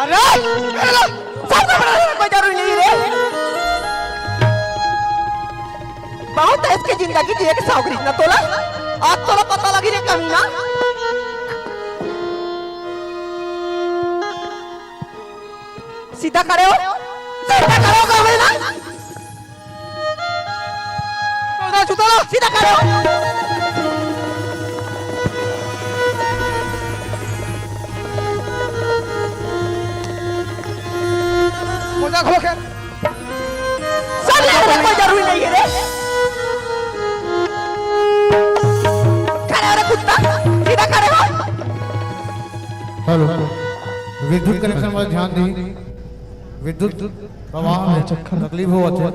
अरे, अरे, सबसे बड़ा कोई जरूरी नहीं रे। बहुत है इसके जिंदगी जिए के शौक रही ना तोला। आज तोला पता लगी रे कमीना। सीधा खड़े हो, सीधा खड़े हो कमीना। उतार, उतार। सीधा करो। मोजा खोल के। सब ले ले, कोई जरूरी नहीं है रे। खड़े हो रे कुत्ता, सीधा खड़े हो। हेलो, विद्युत कनेक्शन वाले ध्यान दी, विद्युत प्रवाह में तकलीफ होवत हे।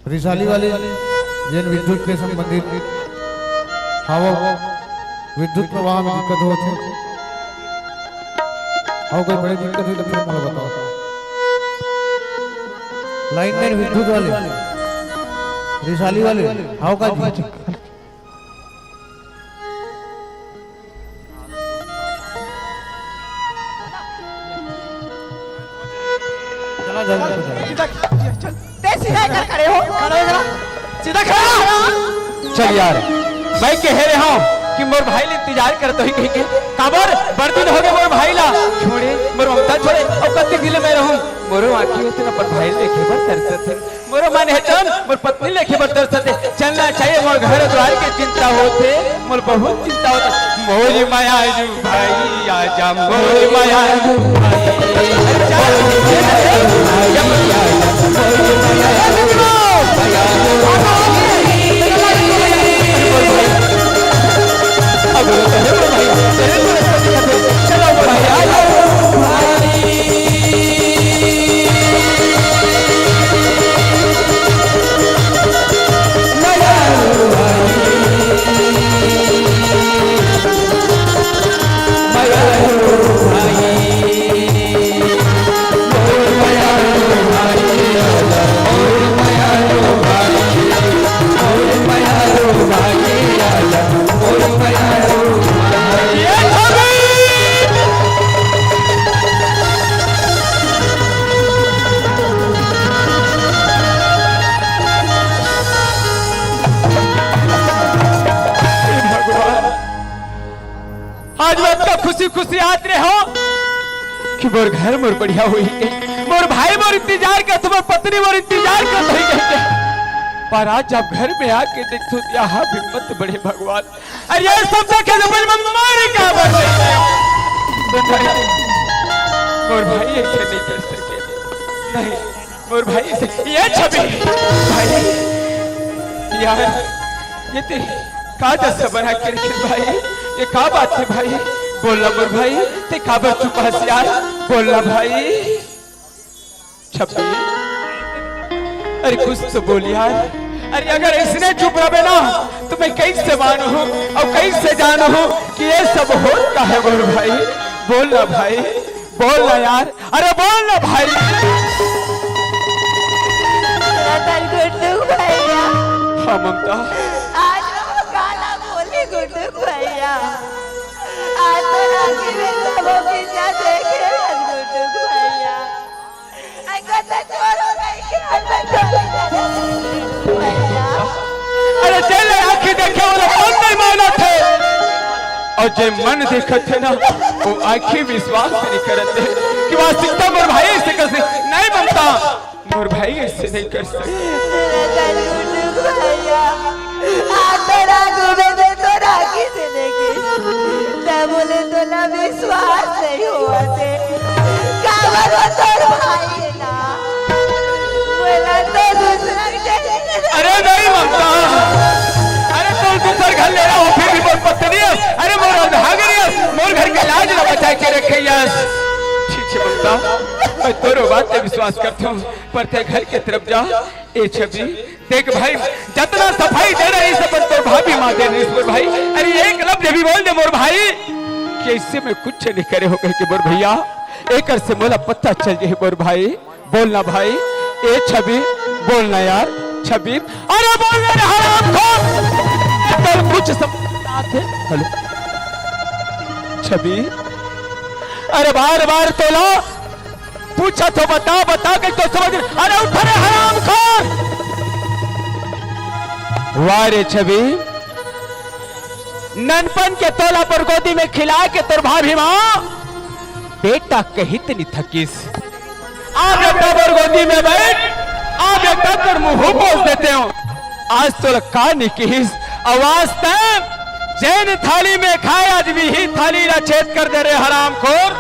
रिसाली वाले जेन विद्युत के संबंधित हवा, विद्युत प्रवाह में दिक्कत होत हे। हव कोई बड़े दिक्कत होई तो फिर मोला बताओ। लाइनमैन विद्युत वाले, रिसाली वाले, हव का जी? सीधा खड़ा। चल यार, मैं कहे रहे हूँ कि मोर भाई ले इंतजार करत होही कहिके। काबर? बड़ दिन होगे मोर भाई ला। छोड़े, मोर ममता छोड़े, अउ कतेक दिन ले मैं रहूँ? मोरो आँखी हे तेन अपन भाई ल देखे बर तरसत हे। मोरो मन हे तन मोर पत्नी ल देखे बर तरसत हे। चलना चाहिए, मोर घर द्वार के चिंता होत हे, मोर बहुत चिंता होत हे। मोर मयारू भाई आजा, मोर मयारू भाई आजा। आज मैं अतका खुशी खुशी आत रहे हूँ कि मोर घर मोर बढ़िया होही के, मोर भाई मोर इंतजार करत, मोर पत्नी मोर इंतजार करत होही कहिके। पर आज जब घर में आके देखथों, यहाँ हिम्मत बढ़े भगवान। अरे ये सब देखे तो मैं मर का बन गई। मोर भाई ऐसे नहीं कर सके, नहीं। मोर भाई से, ये छवि, भाई, यार, ये तेरी का दशा बना के रखे भाई? ये का बात हे भाई? बोलना मोर भाई, ते काबर चुप हस यार? बोलना भाई। छवि, अरे कुछ तो बोल यार। अरे अगर इसने चुप रहे ना, तो मैं कैसे मानूँ अउ कैसे जानूँ कि ये सब होत का हे मोर भाई? बोलना भाई। बोल ना यार, अरे बोल ना भाई। रतन गुड्डू भैया। हाँ ममता। आज वो काला बोली गुड्डू भैया। आज तो राखी में सबो किस्सा देखे हस गुड्डू भैया। आई कते चोर हो गई के आज मैं चोरी करे भैया। अरे जेला आँखी देखे ओला मन नहीं मानत हे, अउ जे मन देखत हे ना, वो आँखी विश्वास नहीं करत हे कि वास्तविकता मोर भाई ऐसे कर सकथे। नहीं ममता, मोर भाई ऐसे नहीं कर सकथे। रतन गुड्डू भैया, आज तो राखी में तो राखी से देखी, तब बोले तोला विश्वास नहीं होवत हे। काबर वो तोर भाई हे ना। बोला तो दूसरा के अरे नहीं ममता, अरे तोर दूसर घर ले रहा हूँ, फिर भी मोर पत्नी हे। अरे मोर अभागिनी हे, मोर घर के लाज ला बचा के रखे हस। छी छी ममता, मैं तोरो बात पे विश्वास करथों, पर ते घर के तरफ जा। ए छवि, देख भाई, जतना सफाई दे रहे सब तो भाभी माँ दे रही मोर भाई। अरे एक लफ्ज भी बोल दे मोर भाई, कि ऐसे में कुछ नहीं करे हो कहिके मोर भैया, एकर से मोला पता चल जाए मोर भाई। बोलना भाई, ए छवि, बोलना यार, छवि, अरे बोलना रे हरामखोर, तोर कुछ समझ में ना आथे। हेलो, छवि, अरे बार बार तोला पूछत हों, बता, बता के तो समझ, अरे उठ रे हरामखोर। वाह रे छवि, ननपन के तोला पर गोदी में खिला के तोर भाभी माँ बेटा कहित नि थकिस। आ बेटा मोर गोदी में बैठ, आ बेटा तोर मुंह पोंछ देते हों। आज तोला का नि किहिस? अउ आज तैं जेन थाली में खाए, आज भी ही थाली ला छेद कर दे रे हरामखोर।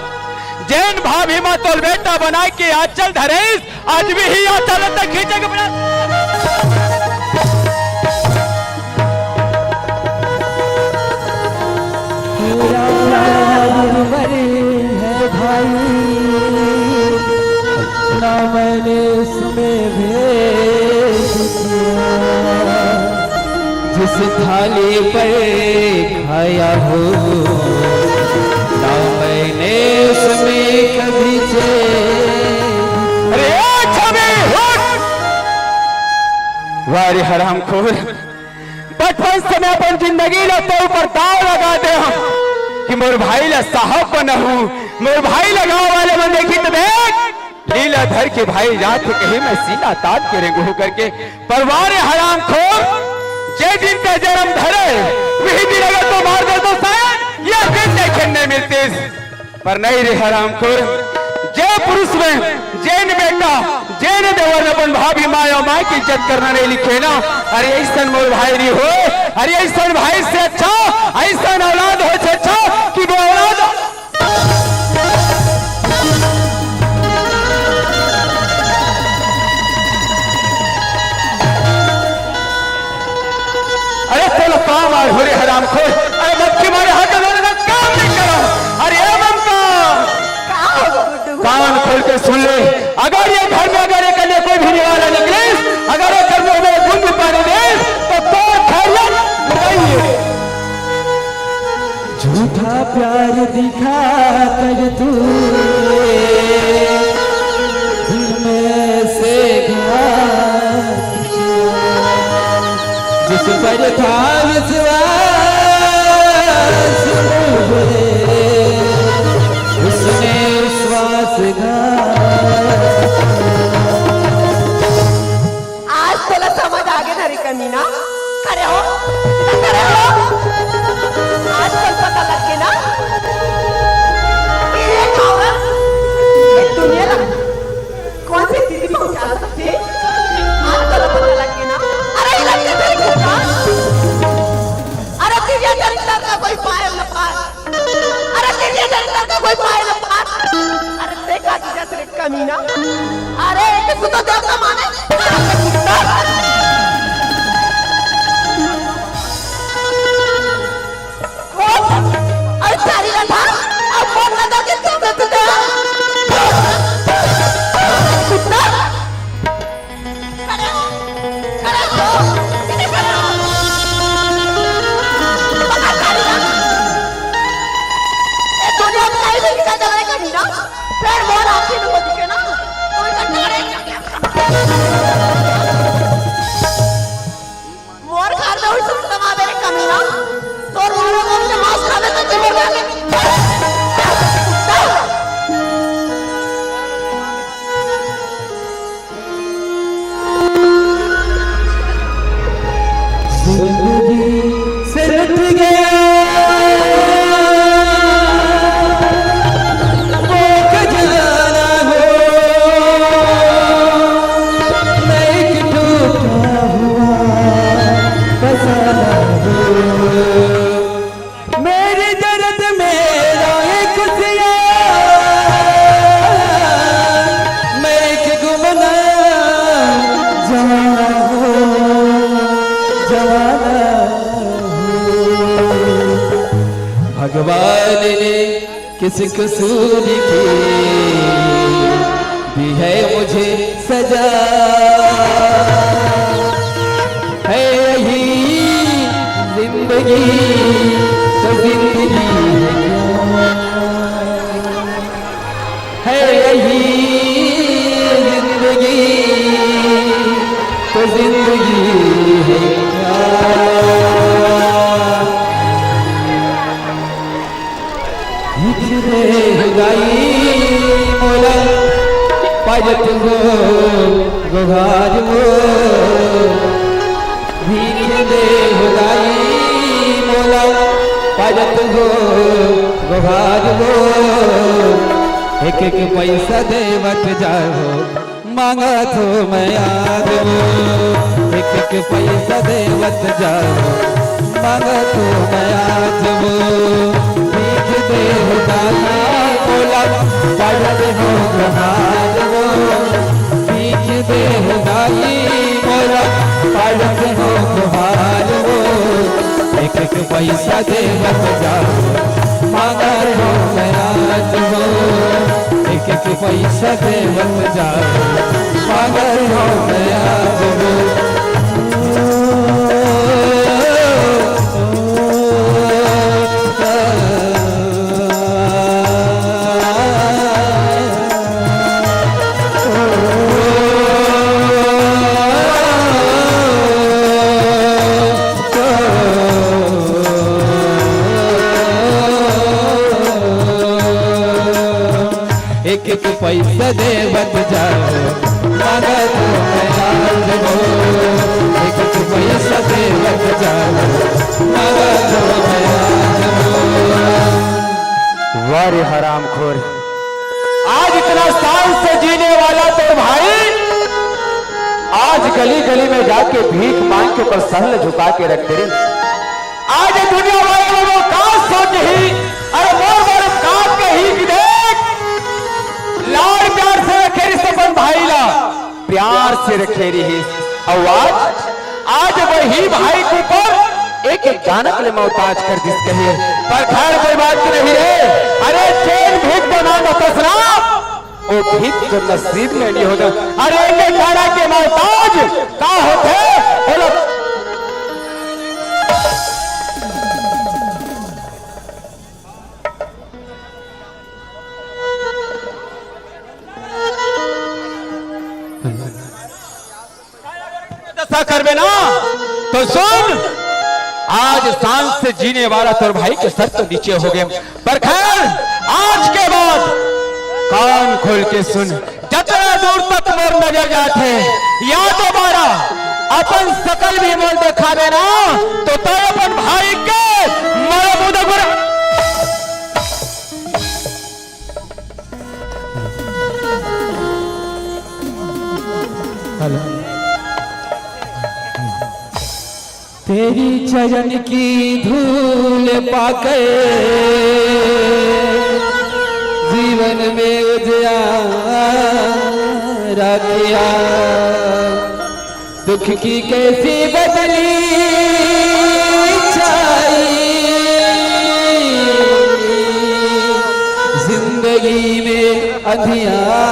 जेन भाभी माँ तोला बेटा बना के आंचल धरेस, आज भी ही आंचल तक खींचे के प्रयास। मेरा गुरुवर है भाई, ना मैंने इसमें भेद किया। जिस थाली पर खाया हो, ना मैंने उसमें कभी छेद। अरे ए छवि, उठ! वाह रे हरामखोर, बचपन से मैं अपन जिंदगी ला तोर ऊपर दाव लगा दे हूँ कि मोर भाई ला साहब बनाहूँ, मोर भाई ला गाँव वाले मन देखी तो देख, लीला धर के भाई जात हे कहीं, मैं सीना तान के रेंगहूं करके। पर वाह रे हरामखोर, जे दिन ते जन्म धरे, वही दिन अगर तो मार दे तो शायद ये दिन देखे नहीं मिलतीस। पर नहीं रे हरामखोर, जे पुरुष में जेन बेटा, जेन देवर अपन भाभी, माँ अउ माँ के इज्जत करना नहीं लिखे ना, अरे अइसन मोर भाई नहीं होय, अरे अइसन भाई से अच्छा, अइसन औलाद होय से अच्छा कि वो औलाद अरे तोला का मार हो रे हरामखोर? अरे मक्खी मारे हाथ में लोग काम नहीं करो। अरे ए ममता, का हो गुड्डू? कान खोल के सुन ले, अगर ये घर में अगर एक अन्य कोई भी निवाला निकले, अगर ये घर में मेरे गुंज पाने दे, तो तोर खैरियत नहीं है। झूठा प्यार दिखा कर तू दिल में से घात किया। जिस पर था विश्वास मुझे, उसने विश्वासघात किया। आज तोला समझ आगे ना रे कमीना। करे हो? ना करे हो? आज तोला पता लग गे ना? ये खबर, ये दुनिया ला कौन सी स्थिति पहुंचा सकते? आज तोला पता लग गे ना? अरे, ये लग गे तेरे को। अरे, दिव्या चरित्र का कोई पार ना पार। अरे, तेरी अंदर का कोई पाए ना पार। अरे, देखा कि जैसे कमीना। अरे, एक तो देवता माने। अरे, सारी रंभा, अब फोन लगा के तुम तो दे। कुत्ता। खड़े हो, खड़े हो, इधर खड़े हो। पकड़ सारी ना। ये दुनिया में कहीं भी निकल जाने का नहीं ना। फिर मोर आँखी में वो दिखे ना, तो इधर खड़े हो। मोर घर में हुई सुरता मारे रे कमीना। तोर मारो मोर के मांस खावे तो जोर दे। जिंदगी से लुट गया वो खजाना हो, मैं एक टूटा हुआ फसाना हो। मेरे दर्द में रोए खुशियाँ, मैं एक गुमनाम जवाना हूँ, जवाना हूँ। भगवान ने किस कसूर की दी है मुझे सजा। है यही जिंदगी तो जिंदगी है क्या? है यही जिंदगी तो जिंदगी है क्या? भीख दे हो दाई मोला, पाजत हो गोहार हो। भीख दे हो दाई मोला, पाजत हो गोहार हो। एक एक पैसा देवत जाओ, मांगत हो मैं आज वो, एक एक पैसा देवत जाओ, मांगत हो मैं आज वो। भीख दे हो दाई मोला, पाजत हो गोहार वो। भीख दे हो दाई मोला, पाजत हो गोहार वो। एक एक पैसा देवत जाओ, मांगत हो मैं आज वो। एक एक पैसा देवत जाओ, पागल हो गया वो। एक एक पैसा देवत हरामखोर, आज इतना शान से जीने वाला तोर भाई आज गली गली में जाके भीख मांग के ऊपर सर झुका के रख दे। आज दुनिया वाले लोग का सोच ही, अरे मोर बाप का कही कि देख, लाड़ प्यार से रखे रिस अपन भाई ला, प्यार से रखे रिहिस। अउ आज, आज वही भाई के ऊपर एक एक जानक ले मोहताज कर दिस कहिए। पर खैर कोई बात नहीं रे। अरे जेन भीख बनाना तसरा, वो भीख तो नसीब में नहीं होता। अरे एक एक गाना के मोहताज का होते? बोलो। दशा करबे ना, तो सुन, आज शान से जीने वाला तोर भाई के सर तो नीचे हो गए। पर खैर, आज के बाद कान खोल के सुन, जतना दूर तक मोर नजर जाथे, या दोबारा अपन सकल भी मोर देखाबे ना, तो तय अपन भाई के मरे मुंह देखबे ना। हेलो। तेरी चरण की धूल पाकर जीवन में उजियारा किया। दुख की कैसी बदली छाई, जिंदगी में अंधियारा।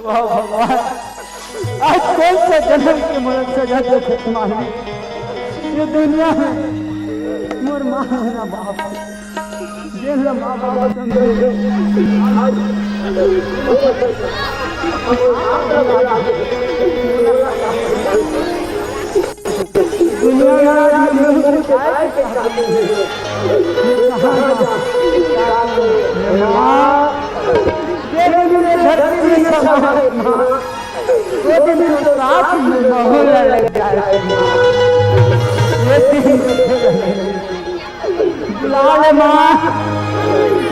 वाह भगवान, आज कौन सा जन्म के मोला सजा देथे मालिक। ये दुनिया में मोर माँ है ना बाप, जेन ला माँ बाप समझे। आज दुनिया में आज हम लोग को काय के हाथ में है? ये कहाँ जा? माँ, ये मेरे धरती में समाए माँ। वो दिन तो रात में माहौल लग जाए माँ। ये दिन बुला ले माँ,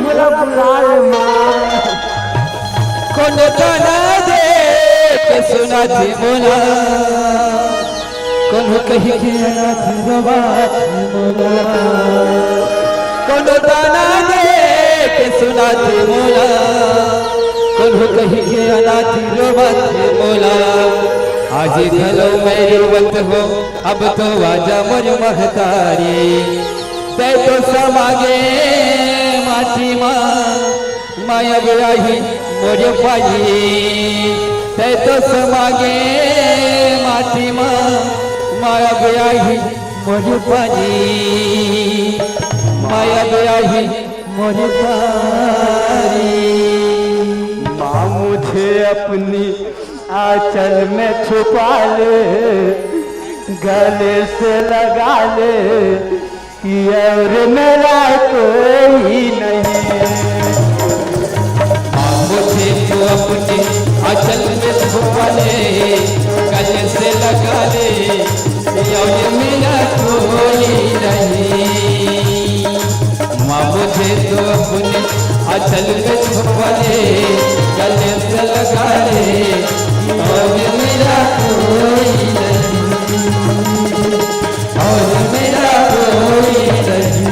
मोला बुला ले माँ। कोनो ताना दे के सुनाथे मोला, कोनो कही के अनाथ रोवाथे मोला। कोनो ताना दे के सुनाथे मोला, कोनो कही के अनाथ रोवाथे मोला। आज घलो मैं रोवत हों, अब तो आजा मोर महतारी। तै तो समा गे माटी मा, माया बुराही मोर पाई। तै तो समा गे माटी मा, माया बुराही मोर पाई। माया बुराही मोर पाई। माँ मुझे अपनी आंचल में छुपा ले, गले से लगा ले, कि और मेरा कोई नहीं। माँ मुझे तो अपने आंचल में छुपा ले, गले से लगा ले, कि और मेरा कोई नहीं। माँ मुझे तो अपने आंचल में छुपा ले, गले से लगा ले, कि और मेरा कोई नहीं। और मेरा कोई नहीं,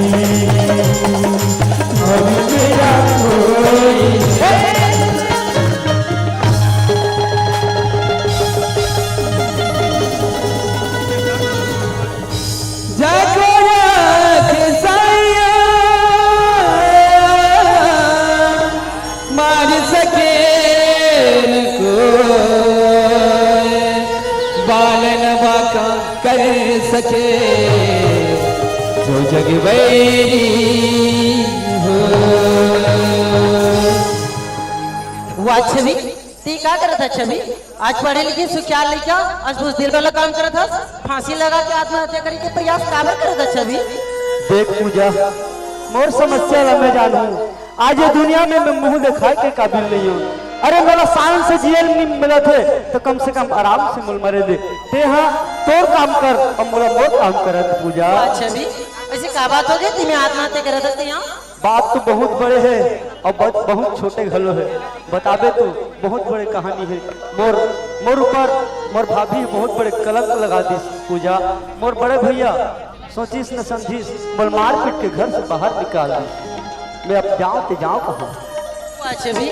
और मेरा कोई नहीं। जागो राख साया, मार सके न कोई, बालन बाका कर सके जो जग बैरी हो। वाह छवि, ती का करत हस छवि? आज पढ़े लिखे सुखियार लइका, आज बुजदिल वाला काम करत हस, फांसी लगा के आत्महत्या करे के प्रयास काबर करत हस छवि? देख पूजा, मोर समस्या ला मैं जानहूं। आज ये दुनिया में मैं मुंह दिखाए के काबिल नहीं हूं। अरे मोला शान से जिए ल नहीं मिलत हे, तो कम से कम आराम से मोला मरे दे। ते हा तोर काम कर, अब मोला मोर काम करत पूजा। अच्छा जी, ऐसे का बात हो गई, तिमे आत्महत्या करत हस ते हा? बात तो बहुत बड़े हे और बहुत, बहुत छोटे घलो हे। बताबे तो बहुत बड़े कहानी हे। मोर, मोर ऊपर मोर भाभी बहुत बड़े कलंक लगा दिस पूजा। मोर बड़े भैया सोचिस न समझिस, मोर मारपीट के घर से बाहर निकाल दिस। मैं अब जाऊं ते जाऊं कहां? अच्छा भी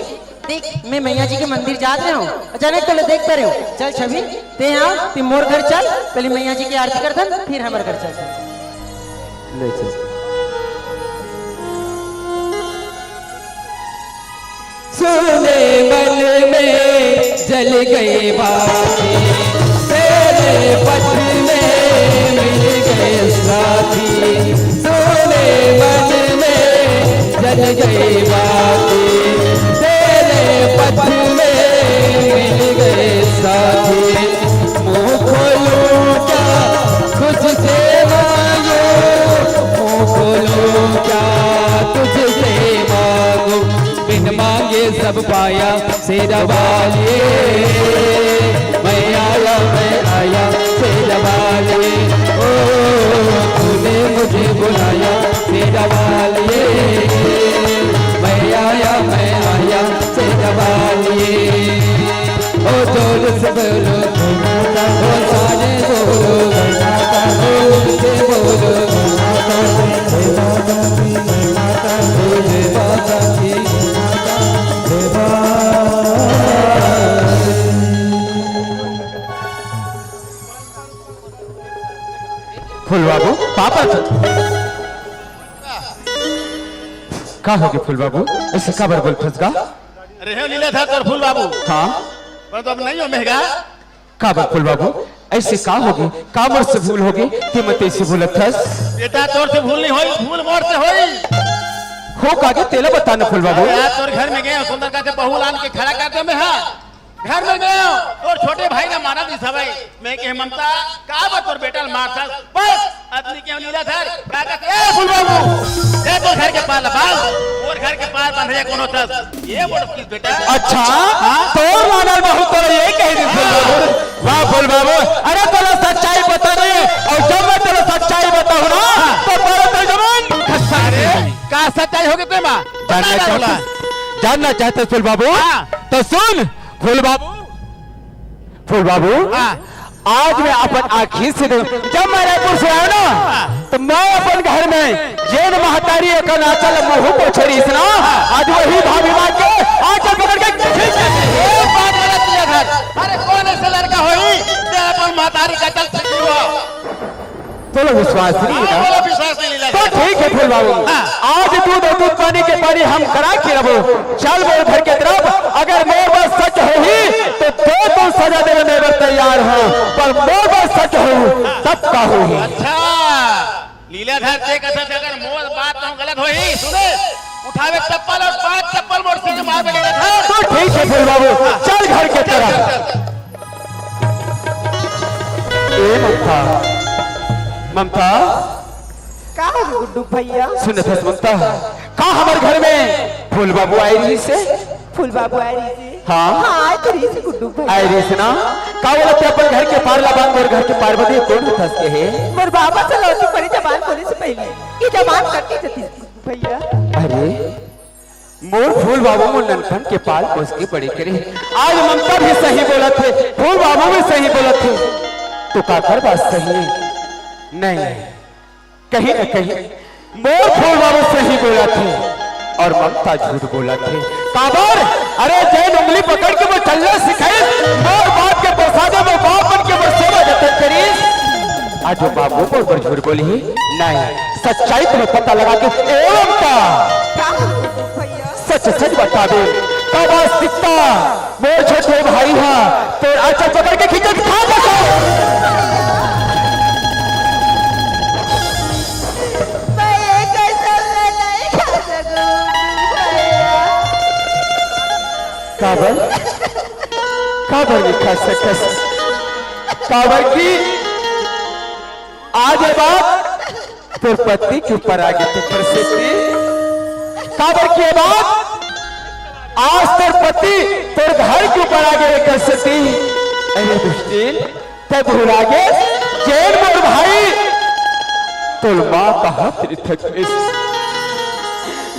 देख, मैं मैया जी के मंदिर जात रहे हूँ, अचानक तोला देख पा रहे हूँ। चल छवि, ते यहाँ ते मोर घर चल, पहले मैया जी की आरती करथन, फिर हमर घर चल। ले चल। सुने मन में जल गए बाती, तेरे पथ में मिल गए साथी। सुने मन में जल गई बाती, तेरे पथ में मिल गए साथी। मुंह खोलूं क्या तुझसे मांगू, मुंह खोलूं क्या तुझसे मांगू, बिन मांगे सब पाया शेरा वालिए। मैं आया, मैं आया शेरा वालिए। ओ, तूने मुझे बुलाया शेरा वालिए। मैं आया, मैं आया शेरा वालिए। ओ, जोर से बोलो, ओ, सारे बोलो, ओ, ऊंचे बोलो, जय माता दी, जय माता दी, जय माता दी। फूल बाबू, पापा तो का होगे फूल बाबू? ऐसे काबर बोलथस गा? अरे हे लीलाधर तोर फूल बाबू। हाँ? पर तो अब नहीं हो महगा। काबर फूल बाबू, ऐसे का होगे? का मोर से भूल होगे? ते मत ऐसे बोलत हस। बेटा, तोर से भूल नहीं होई, भूल मोर से होई। हो कागे, तेला बता ना फूल बाबू। अरे यार, तोर घर में गए, सुंदर का से बहू लान के खड़ा कर दे मैं, हाँ। घर में गए, तोर छोटे भाई ने मारा दी सबाई। मैं कहे, "ममता, का बा तोर बेटा ल मारथस?" बस, अतनी के लीलाधर, का कहत, "ए फूल बाबू, जा तोर घर के पार ला बांध, मोर घर के पार बंधे कोनो तस।" ये बोल बेटा। अच्छा, हाँ? तोर मानल बहू तोला ये कह दी फूल बाबू। वाह फूल बाबू, अरे तोला सच्चाई बता नहीं, और जब मैं तोला सच्चाई बताऊं ना, तो तोला तो जमीन खसक अरे, जाएगी। का सच्चाई होगे तेमा? जानना बता चाहते, बोला। जानना चाहते फूल बाबू? हाँ। तो सुन फूल बाबू, फूल बाबू, हाँ। आज मैं अपन आँखी से देख, जब मैं रायपुर से आया ना, हाँ। तो मैं अपन घर में जेन महतारी का नाचल मुंह पोछे रहीस ना, हाँ। आज वही भाभी मार के आंचल पकड़ के खींच के ये बात गलत किया था। अरे कौन ऐसा लड़का होई जे अपन महतारी का चल छुआ? तोला विश्वास नहीं है ना? हाँ, बोला विश्वास नहीं लीला तो ठीक है फूल बाबू, हाँ। आज दूध और दूध पानी के पानी हम करा के रहो। चल मोर घर के तरफ, अगर मोर बात सच होही तो दो दो सजा देवे में बर तैयार हूँ, पर मोर बात सच हो तब का होही? अच्छा, लीलाधर ते कथा से अगर मोर बात तो गलत होही, सुने, उठावे चप्पल और पांच चप्पल मोर से मार में लीलाधर। तो ठीक है फूल बाबू, चल घर के तरफ। ए ममता, ममता। का हो गुड्डू भैया? सुनत हस ममता, का हमर घर में फूल बाबू आए रहीस हे? फूल बाबू आए रहीस हे? हाँ। हाँ, आए तो रहीस हे गुड्डू भैया। आए रहीस ना? का बोलत हे अपन घर के पार ला बांध, मोर घर के पार बंधे कौन होथस कहे? मोर बाबा से लौटी पड़ी जबान बोले से पहले। ये जबान कट के जती गुड्डू भैया। अरे, मोर फूल बाबू मोर ननपन के पाल पोस के बड़े करे। आज ममता भी सही बोलत हे, फूल बाबू भी सही बोलत हे। तो काकर बात सही हे? नहीं, कहीं न कहीं मोर फूल बाबू सही बोलत हे और ममता झूठ बोलत हे। काबर? अरे जैन उंगली पकड़ के वो चलना सिखाइस, मोर बाप के प्रसादे में बाप बन के मोर सेवा जतन करिस। आज वो बाबू मोर ऊपर झूठ बोलही? नहीं, सच्चाई तुम्हें पता लगा के ए ममता। का हो भैया? सच सच बता दे, का वास्तविकता मोर छोटे भाई हा तोर आंचल पकड़ के खींचत खा जाता। मैं ये कसम नहीं खा सकूं भैया। काबर? काबर लिखा सकस? काबर कि आज ये बात तोर पत्नी के ऊपर आगे तेकर सेती। काबर कि ये बात आज तोर पति तोर घर के ऊपर आगे तेकर सेती। अरे दुष्टिन, तैं भुला गे, जेन मोर भाई तोर माँ का हाथ रिथक,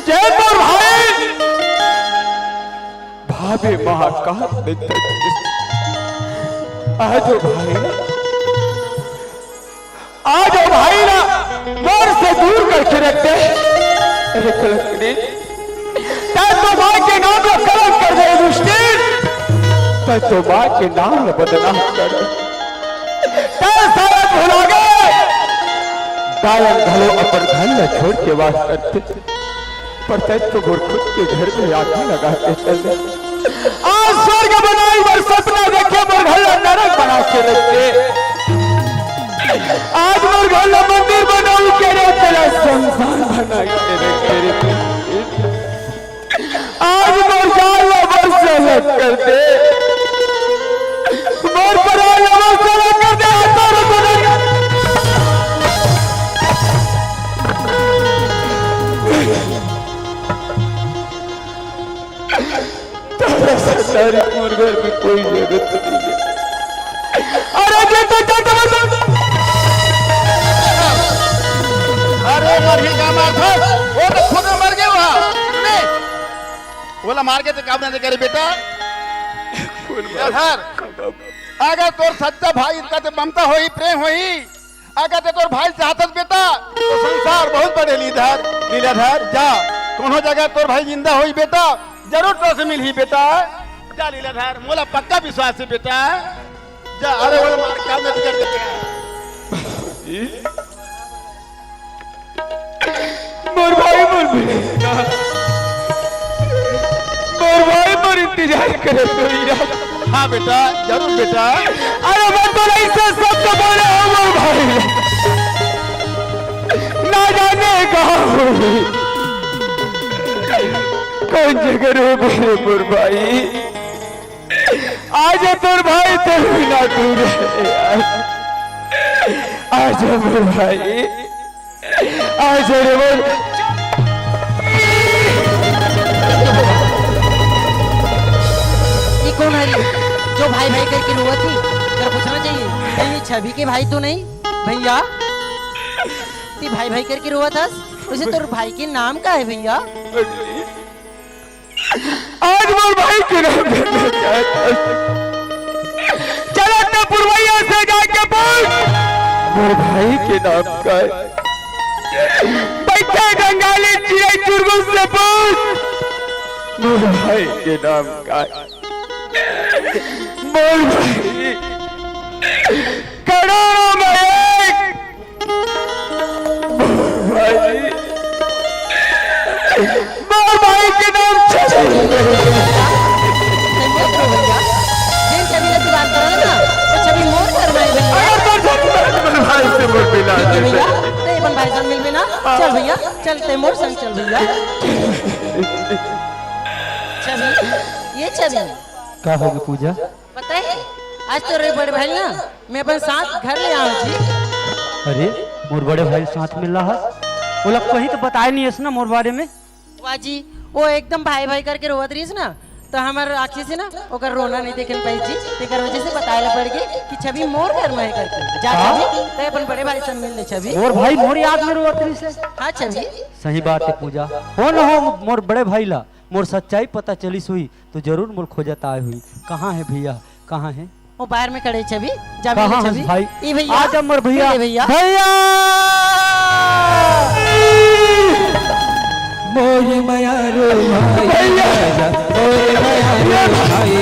जेन मोर भाई भाभी माँ का हाथ रिथक। आज वो भाई, आज वो भाई ला मोर से दूर करके रख दे। अरे कलंकिनी, तैं तो माँ के नाम ला कलंक कर दे दुष्टिन, तैं तो माँ के नाम ला बदनाम कर दे। तैं सारा भुला गे, दायन घलो अपन घर ला छोड़ के वास करथे। पर तैं तो मोर खुद के घर में आगी लगा के चल दे। आज स्वर्ग बनाए बर सपना देखे, मोर घर ला नरक बना के रख दे। आज मोर घर ला मंदिर बनाऊ के रे, तेला शमशान बना के रख दे रे। आज मोर जान ला मोर से अलग कर दे, मोर परान ला मोर से अलग कर दे। आज तोर तोरा संसारी मोर घर में कोई जरूरत नहीं है। अरे जे तो, तो, तो, तो, अरे मरही का मार था, वो तो खुद मर गया वहाँ। नहीं, वो ला मार के तो काम नहीं करे बेटा। कौन मार? यार, अगर तोर सच्चा भाई इनका ते ममता होई, प्रेम होई, अगर ते तोर भाई चाहत हस बेटा, तो संसार बहुत बड़े लीलाधर, लीलाधर, जा, कोनो जगह तोर भाई जिंदा होई बेटा, जरूर तोर से मिलही बेटा। जा लीलाधर, मोला पक्का विश्वास है बेटा। जा, अरे वो मार क्या मत कर देते हैं। मोर भाई मोर बेटा, मोर भाई मोर इंतजार करे भैया। हाँ बेटा, जरूर बेटा। अरे मैं तो नहीं से सब तो बोले हो मोर भाई, ना जाने कहाँ हो, कौन जगह रो मेरे मोर भाई। आज तोर भाई तोर बिना दूर है यार। आज मोर भाई, आज रे मोर। ये कौन है रे? जो भाई भाई करके रोवत ही, जरा पूछना चाहिए। कहीं ये छवि के भाई तो नहीं भैया? ती भाई भाई करके रोवत हस, वैसे तोर भाई के नाम का है भैया? आज मोर भाई के नाम करना चाहत हस। चला तो पुरवैया से जाके पूछ, मोर भाई के नाम का है? बैठे बंगाली चिड़ै चुरगुन से पूछ, मोर भाई के नाम का है? मोर भाई करोड़ों में एक। भाई, मोर भाई के नाम छवि। तैं मत रो भैया, जेन छवि ला तैं बात करत हस ना, वो छवि मोर घर में आई भैया। अगर तो छवि मोर भाई से मोर मिला ठीक है दे। भैया, तैं अपन भाई से मिलबे ना। चल भैया, चल तैं मोर संग चल भैया। छवि, ये छवि। का होगे पूजा? पता है, आज तोर बड़े भाई ना मैं अपन साथ घर ले आए हँव जी। अरे, मोर बड़े भाई साथ में ला हस, ओला कहीं तो बताए नहीं हस ना मोर बारे में। वाह जी, वो एकदम भाई भाई करके रोवत रहिस ना, तो हमर आँखी से ना ओकर रोना नहीं देखे पाइस जी, तेकर वजह से बताए ला पड़ गे कि छवि मोर घर में है करके। जा हाँ? छवि, तैं अपन बड़े भाई से मिल ले छवि। मोर भाई मोर याद में रोवत रहिस हे। हाँ छवि। सही बात है पूजा, हो ना हो मोर बड़े भाई ला मोर सच्चाई पता चलिस हुई, तो जरूर मोर खोजत आए हुई। कहाँ है भैया, कहाँ है? वो बाहर में खड़े छवि, जा मिल कहाँ छवि। है भाई? ई भैया, आजा मोर भैया। मिल भैया। भैया! मोर मयारो भाई, भैया! आजा, मोर मयारो भाई,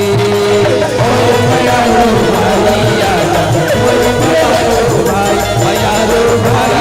मोर मयारो भाई, आजा, मोर मयारो भाई, मयारो भाई।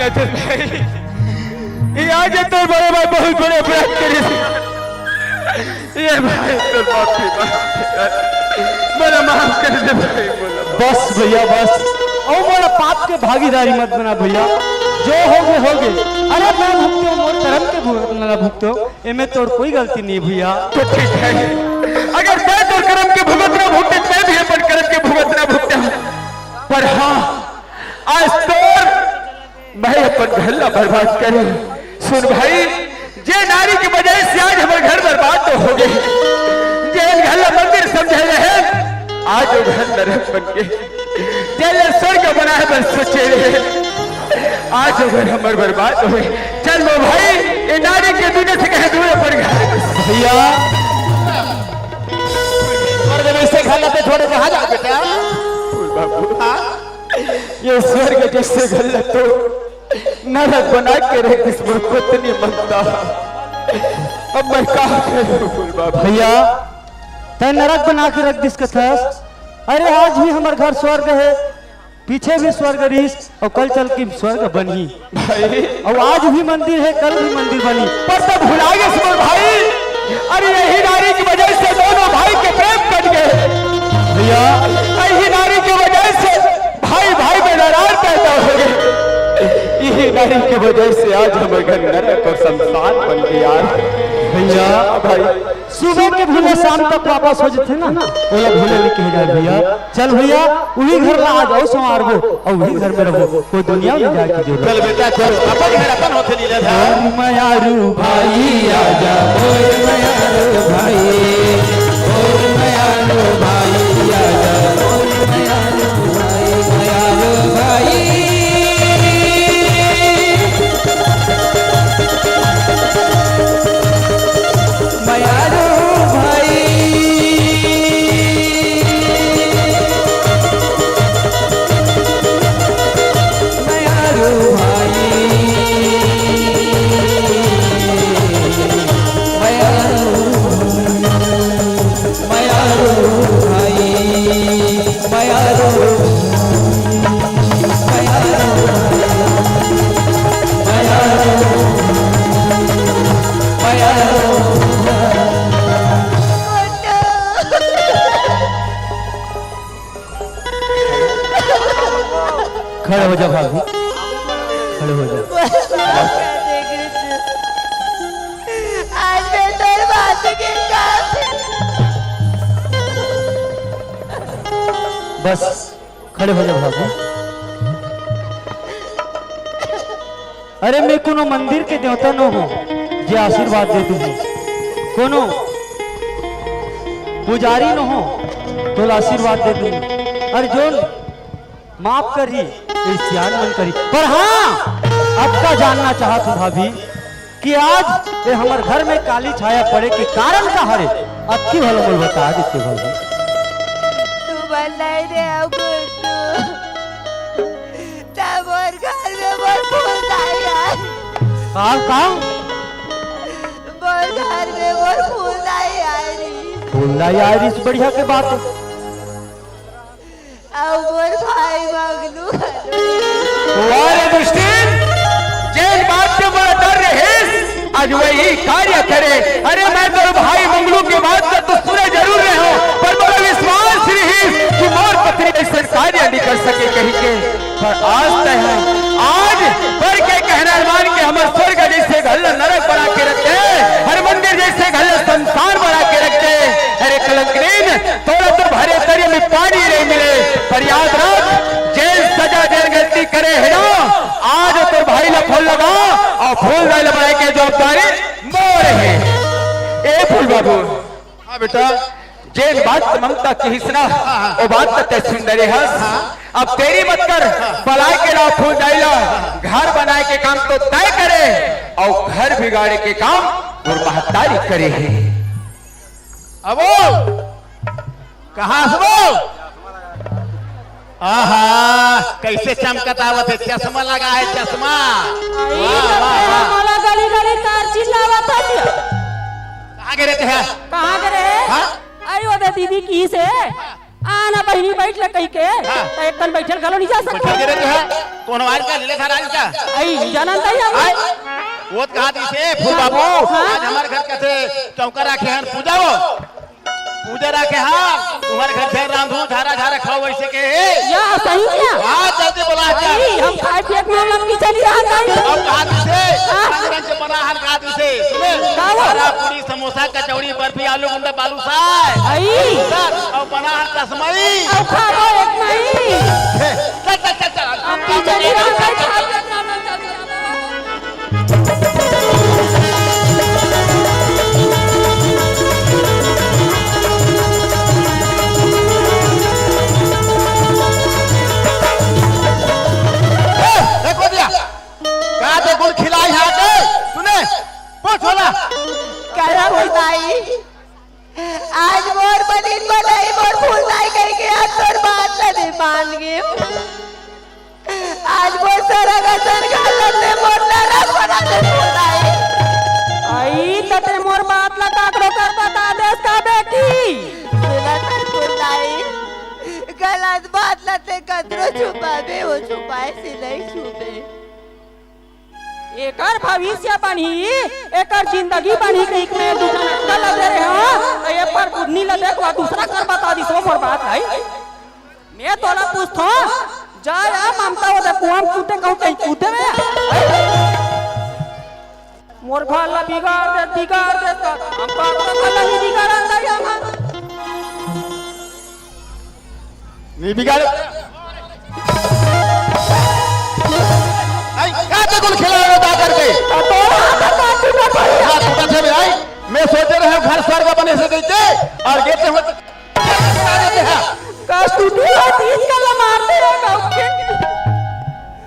भाई, ये आज तोर बड़े भाई बहुत बड़े अपराध करे। ये भाई, तोर माफी मांग, मोला माफ कर दे भाई, मोला। बस भैया, बस। अउ मोला पाप के भागीदारी मत बना भैया। जो होगे, होगे। अरे मैं भुगतो, मोर करम के भुगतना ला भुगतो। एमे तोर कोई गलती नहीं भैया। तो ठीक है, अगर मैं तोर करम के भुगतना भुगते, मैं भी अपन करम के भुगतना भुगता। पर हाँ, आज तोर मैं अपन घर ला बर्बाद करे। सुन भाई, जे नारी के वजह से आज हमर घर बर्बाद तो होगे, जे घर ला मंदिर समझे रहे, आज वो घर नरक बन गे। जे ला स्वर्ग बनाए बर सोचे रहे, आज वो घर हमर बर्बाद होगे। चल वो भाई, ये नारी के दुनिया से कहीं दूर अपन घर। भैया, स्वर्ग में से घर लाते छोड़े कहाँ जा बेटा? बाबू, हाँ? ये स्वर्ग जैसे घर ला तो नरक बना के रख दिस मोर पत्नी ममता। अब मैं का करूं बोल बाबा? भैया, तैं नरक बना के रख दिस कथस। अरे आज भी हमर घर स्वर्ग हे, पीछे भी स्वर्ग रहिस अउ कल चल के स्वर्ग बनही। भाई। अउ आज भी मंदिर हे, कल भी मंदिर बनही। पर तैं भुला गेस मोर भाई। अरे यही नारी की वजह से दोनों भाई के प्रेम कट गए। भैया। यही नारी की वजह से भाई भाई में दरार पैदा हो गई। यही नारी की वजह से आज हमर घर नरक अउ शमशान बन गया। भैया। भाई। सुबह के भूले शाम तक वापस हो जाते ना, ओला भूले नहीं कहे जाए भैया। चल भैया, उही घर ला आज अउ संवारबो, अउ उही घर में रहबो, कोई दुनिया में जाए की जरूरत चल बेटा, चल, अपन घर अपन होथे लीला था। मयारू भाई आजा, ओए मयारू भाई, ओए मयारू भाई आजा, ओए मयारू भाई, मयारू भाई। मयारू भाई, मयारू भाई, मयारू, मयारू भाई, मयारू, मयारू, मयारू, मयारू। खड़े हो जा भाभी, खड़े हो जा। आज मैं तोर बात के कान से बस, खड़े हो जा भाभी। अरे मैं कोनो मंदिर के देवता नो हों, जे आशीर्वाद दे दूं। कोनो पुजारी नो हों, तोला आशीर्वाद दे दूं। अरे जोन माफ करही, ये सियान मन करही। पर हाँ, अतका जानना चाहत हों भाभी कि आज ये हमर घर में काली छाया पड़े के कारण का हरे? अतकी भला मोला बता देते भाभी। तू बन नहीं रे, अब तू। तब मोर घर में मोर फूल नहीं आए। का, का? मोर घर में मोर फूल नहीं आए रे। फूल नहीं आए रे, इस बढ़िया के बात। अउ मोर भाई मंगलू। वाह रे दुष्टिन, जेन बात के मोला डर रहिस, आज वही कार्य करे। अरे मैं तोर भाई मंगलू के बात ला तो सुने जरूर रहे हों, पर मोला विश्वास रहिस कि मोर पत्नी ऐसे कार्य नहीं कर सके कही के। पर आज तैं ह, आज बर के कहना मान के हमर स्वर्ग जैसे घर ला नरक बना के रख दे, हर मंदिर जैसे घर ला शमशान बना के रख दे। अरे कलंकिन, तोला तो भरे तरिया में पानी नहीं मिले, पर याद रख, जेन सजा जेन गलती करे हे ना, आज तोर भाई ला फोन लगा अउ फूल दाई ला बनाए के जवाबदारी मोर हे। ए फूल बाबू। हाँ बेटा। जेन बात ममता किहिस ना, हाँ, हाँ। वो बात तो तैं सुन डरे हस। हाँ। अब देरी मत कर, हाँ। बलाए के ला फूल दाई ला, घर बनाए के काम तो तैं करे, अउ घर बिगाड़े के काम मोर महतारी करे हे। अबो, कहाँ हस वो? आहा, कैसे चमकत आवत हे, चश्मा लगा हे, चश्मा। अरे, वाह, वाह, वाह। मोला गली गली तार चिल्लावत हे। कहाँ गे रहे थे? कहाँ गे रहे? हाँ? अरे, वो दे दीदी किहिस हे, आना बहिनी बैठ ले कहि के, हाँ। त एक कन बैठे ल घलो नहीं जा सकत। बैठे गे रहे थे? कोनो आज का लीला धारा आज का? आई, जानन ताई हम। आय, वो तो कहा दिसे, फूल बाबू, हाँ। आज हमर घर कथे चौका राखे हन, पूजा हो। पूजा राखे हन, तुम्हर घर ढेर रांधू, झारा झारा खाओ वैसे के हे। या, सही क्या? हाँ, जल्दी बोला जा। आई, हम खाए पिए के मामला में पीछे नहीं रहा ताई। अब कहा दिसे, हाँ। रंग रंग के बना हन कहा दिसे। सुने? का हो? बड़ा पूरी, समोसा, कचौड़ी, बर्फी, आलू गुंडा, बालूशाह। आई। सर, अब बना हन रसमलाई। अब खाबो एक मई। हे, चल, चल, चल, चल। अब पीछे नहीं रहा ताई, खाए पिए के मामला में जल्दी रहा। ए, देखो दिया। का तो गुल खिलाई हाथे, सुने? पोछ होला। काला होई ताई, आज मोर बनिन बनाई, मोर फूल ताई कहिके आज तोर बात ला नहीं मान गे। आज मोर सरग असन घालत ले मोर नरक बना दे फूल ताई। आई, त ते मोर बात ला काकरो कर बता देस का बेटी? सुना कर फूल ताई, गलत बात ला ते कतरो छुपाबे, वो छुपाए से नहीं छूबे। एकर भविष्य बनही, एकर जिंदगी बनही कहिके मैं दू ठन अक्कल ला दे रहे हंव, त ए पर बुधनी ला देख, वो दूसरा कर बता दिस, वो मोर बात भाई। मैं तोला पूछथंव, जा या ममता, वो दे कुआं में कूदे कहूं, कहीं कूदे मैं। मोर घर ला बिगाड़ दे, बिगाड़ दे, त हम का, का, का नहीं बिगाड़न ताई हम। नहीं बिगाड़े। आई, का तो कुल खिलावे बता करके। तो तोर हाथ का टूटा पड़ी। हाथ टूटा थे भाई। मैं सोचे रहे हूँ घर स्वर्ग बने से देते और गिरते हुए तो क्या बता देते हैं। कस्तूरी है, तीस का ला मारते रहे गाँव के।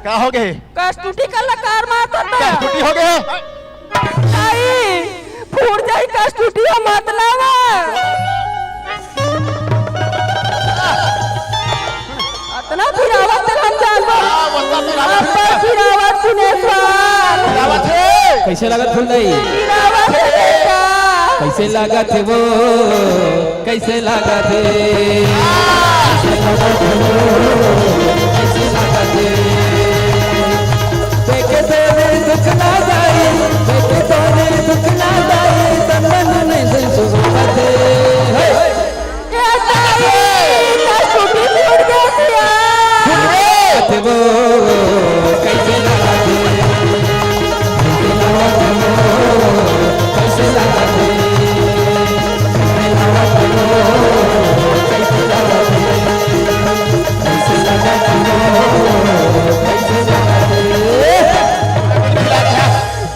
का हो गए? कस्तूरी का ला कार मारता था। कस्तूरी हो गए? आई, फूट जाई कस्तूरी, मत लावा। अतना फिरावत तेला हम जानबो। हाँ, वतना फिरावत अब्बड़ फिरावत सुनेश्वर। फिरावत हे। कैसे लागत फूल दाई? फिरावत हे बेटा। कैसे लागत हे वो? कैसे लागत हे? कैसे लागत हे? देखे तोरे दुख ना जाई, देखे तोरे दुख ना जाई, तन मन में से सुख हे। ए ताई, कस्तूरी फूट गे सिया। फूट गे। वो कैसे लगा दे? कैसे लगा दे? कैसे लगा दे?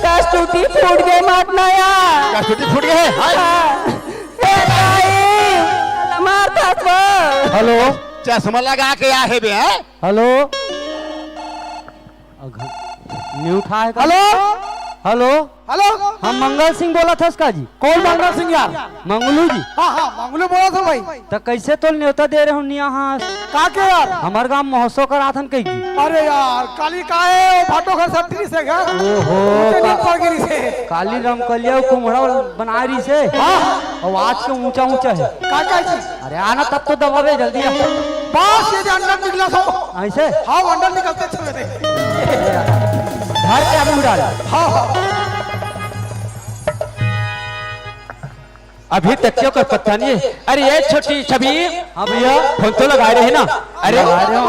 कस्तूरी फूट गे मत नया। कस्तूरी फूट गे हे? हाँ। ए भाई, मार खास बा। हेलो। चश्मा लगा के आ हे बे, हैं? हेलो। अघ-, नहीं उठा है का? हेलो। हेलो। हेलो। हम मंगल सिंह बोलत हस का जी? कौन मंगल सिंह यार? मंगलू जी। हाँ, हाँ, मंगलू बोलत हंव भाई। त कैसे तोल न्योता दे रहे हो निया हाँ? का के यार? हमर गांव महोत्सव कराथन कही जी। अरे यार, काली का हे, वो भाटो घर सब तीन से घर। ओहो, ऊंचे का-, नीचे पड़ गिरी से। काली रमकलिया अउ कुम्हड़ा बनाए रहिसे। हाँ। अउ आज के ऊंचा ऊंचा हे। का का जी? अरे आना तब तो दबावे जल्दी आ। बस ये जो अंडा निकला सो। ऐसे? हाँ, वो अंडा निकलते चले थे। घर के आगे उड़ा ले। हाँ, हाँ। अभी तक क्यों कर पता नहीं है? अरे ये छोटी छवि। हाँ भैया। फोन तो लगाए रहे ना? अरे। लगाए रहे हो।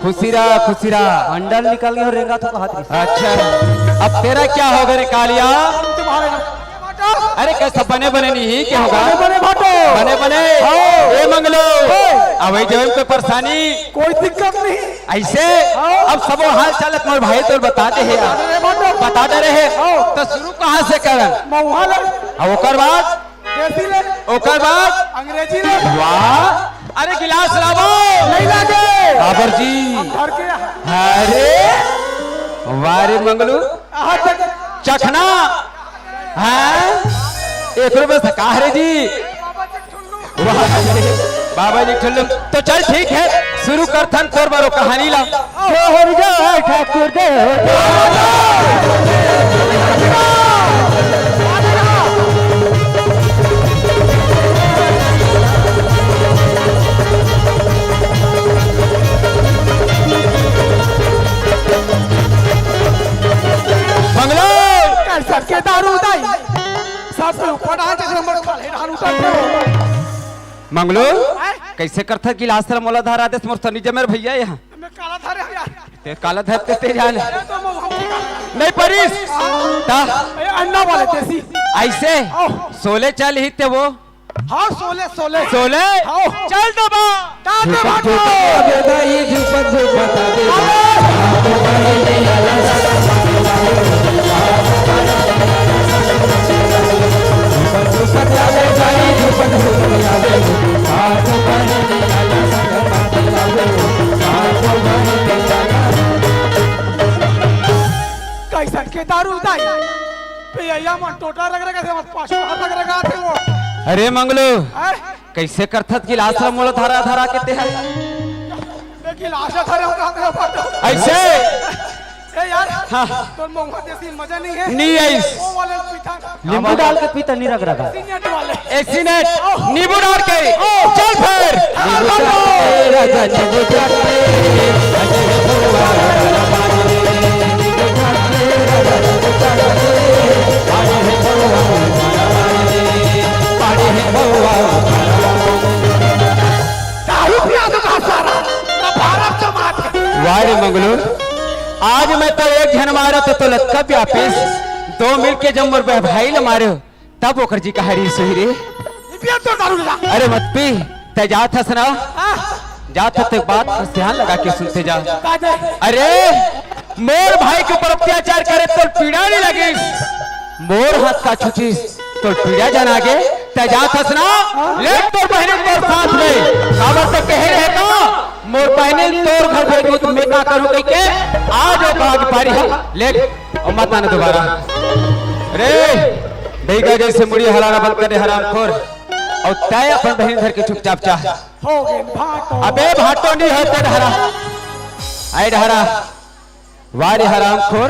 खुशी रहा, खुशी रहा। अंडा निकल गया और रेंगा तो हाथ में। अच्छा, अब तेरा क्या होगा रे कालिया? तुम्हारे अरे कैसा बने बने नहीं, क्या होगा? बने बने भाटो। बने बने। हाँ। ए मंगलू। हाँ। अब वही जब कोई परेशाानी। कोई दिक्कत नहीं। ऐसे? हाँ। अब सबो हाल चाल तुम्हारे भाई तो बता दे हे यार। बता दे रहे। हाँ। तो शुरू कहाँ से करन? महुआ ले। अब ओकर बाद? देसी ले। ओकर बाद? अंग्रेजी ले। वाह। अरे गिलास लावो। नहीं लागे। बाबर जी। हम घर के। अरे। वाह रे मंगलू। कहाँ तक? चखना। हाँ? एक रुपये से कहा रे जी? वाह, बाबा जी ठुल्लुम। तो चल ठीक है, शुरू करथन तोर बरो कहानी ला। जोहर जोहर ठाकुर देव। मंगलू, हैं? कइसे करथस गिलास ला मोला धरा देस, मोर सनी जमे रे भइया। ए हा मैं काला धरे हँव यार। ते काला धरते ते जान। अरे तो मैं वहाँ नहीं परिस। हाँ। ता? ए, अंडा वाले देसी। अइसे? ओह। सोले चल ही ते वो। हाँ, सोले, सोले। सोले? हाँ। चल दबा। दादे भाटो। कइसन के दारू दाई? पियइया मन टोटा रगरगा थे, बस पाछू हाथ रगरगा थे वो। अरे मंगलू, हैं? कइसे करथस गिलास ला मोला धरा धरा के ते हा? मैं गिलास ला धरे हँव, कहाँ गया बात? अइसे? ए यार, हाँ। तोर महुआ देसी मजा नइ हे। नइ आइस। वो वाले पीता। नींबू डाल के पीता, नइ रगरगा। एसीनेट वाले। एसीनेट, नींबू डाल के। चल फेर। दारू पिया दो कहाँ सारा, तब भारत जमात। वाह रे मंगलू, आज मैं तो एक झन मारे तो, तो लतका पियापिस, दो मिलके जब मोर बह-, भाई ल मारे, तब ओकर जी कहाँ रहिस होही रे। ये पिया तो दारू ला। अरे मत पी, तैं जात हस ना? हाँ। जात हस तो एक बात ध्यान लगा के सुनते जा। का दे? अरे, मोर भाई के ऊपर अत्याचार करे तोर पीड़ा नइ लगिस, मोर हाथ का छुचिस तोर पीड़ा जान आगे, तैं जात हस ना? ले तोर बहिनी तोर साथ में, काबर तो कहे रहे ना, मोर बहिनी तोर घर भेजहूँ त मैं का करहूँ कहिके, आज वो भाग पारी हे, ले, अउ मत आना दोबारा। रे, भइया जइसे मुड़ी हलाना बंद कर दे हरामखोर, अउ तैं अपन बहिनी धर के चुपचाप जा। हो गे भाटो। अबे भाटो नइ होते डहरा, आय डहरा। वाह रे हरामखोर,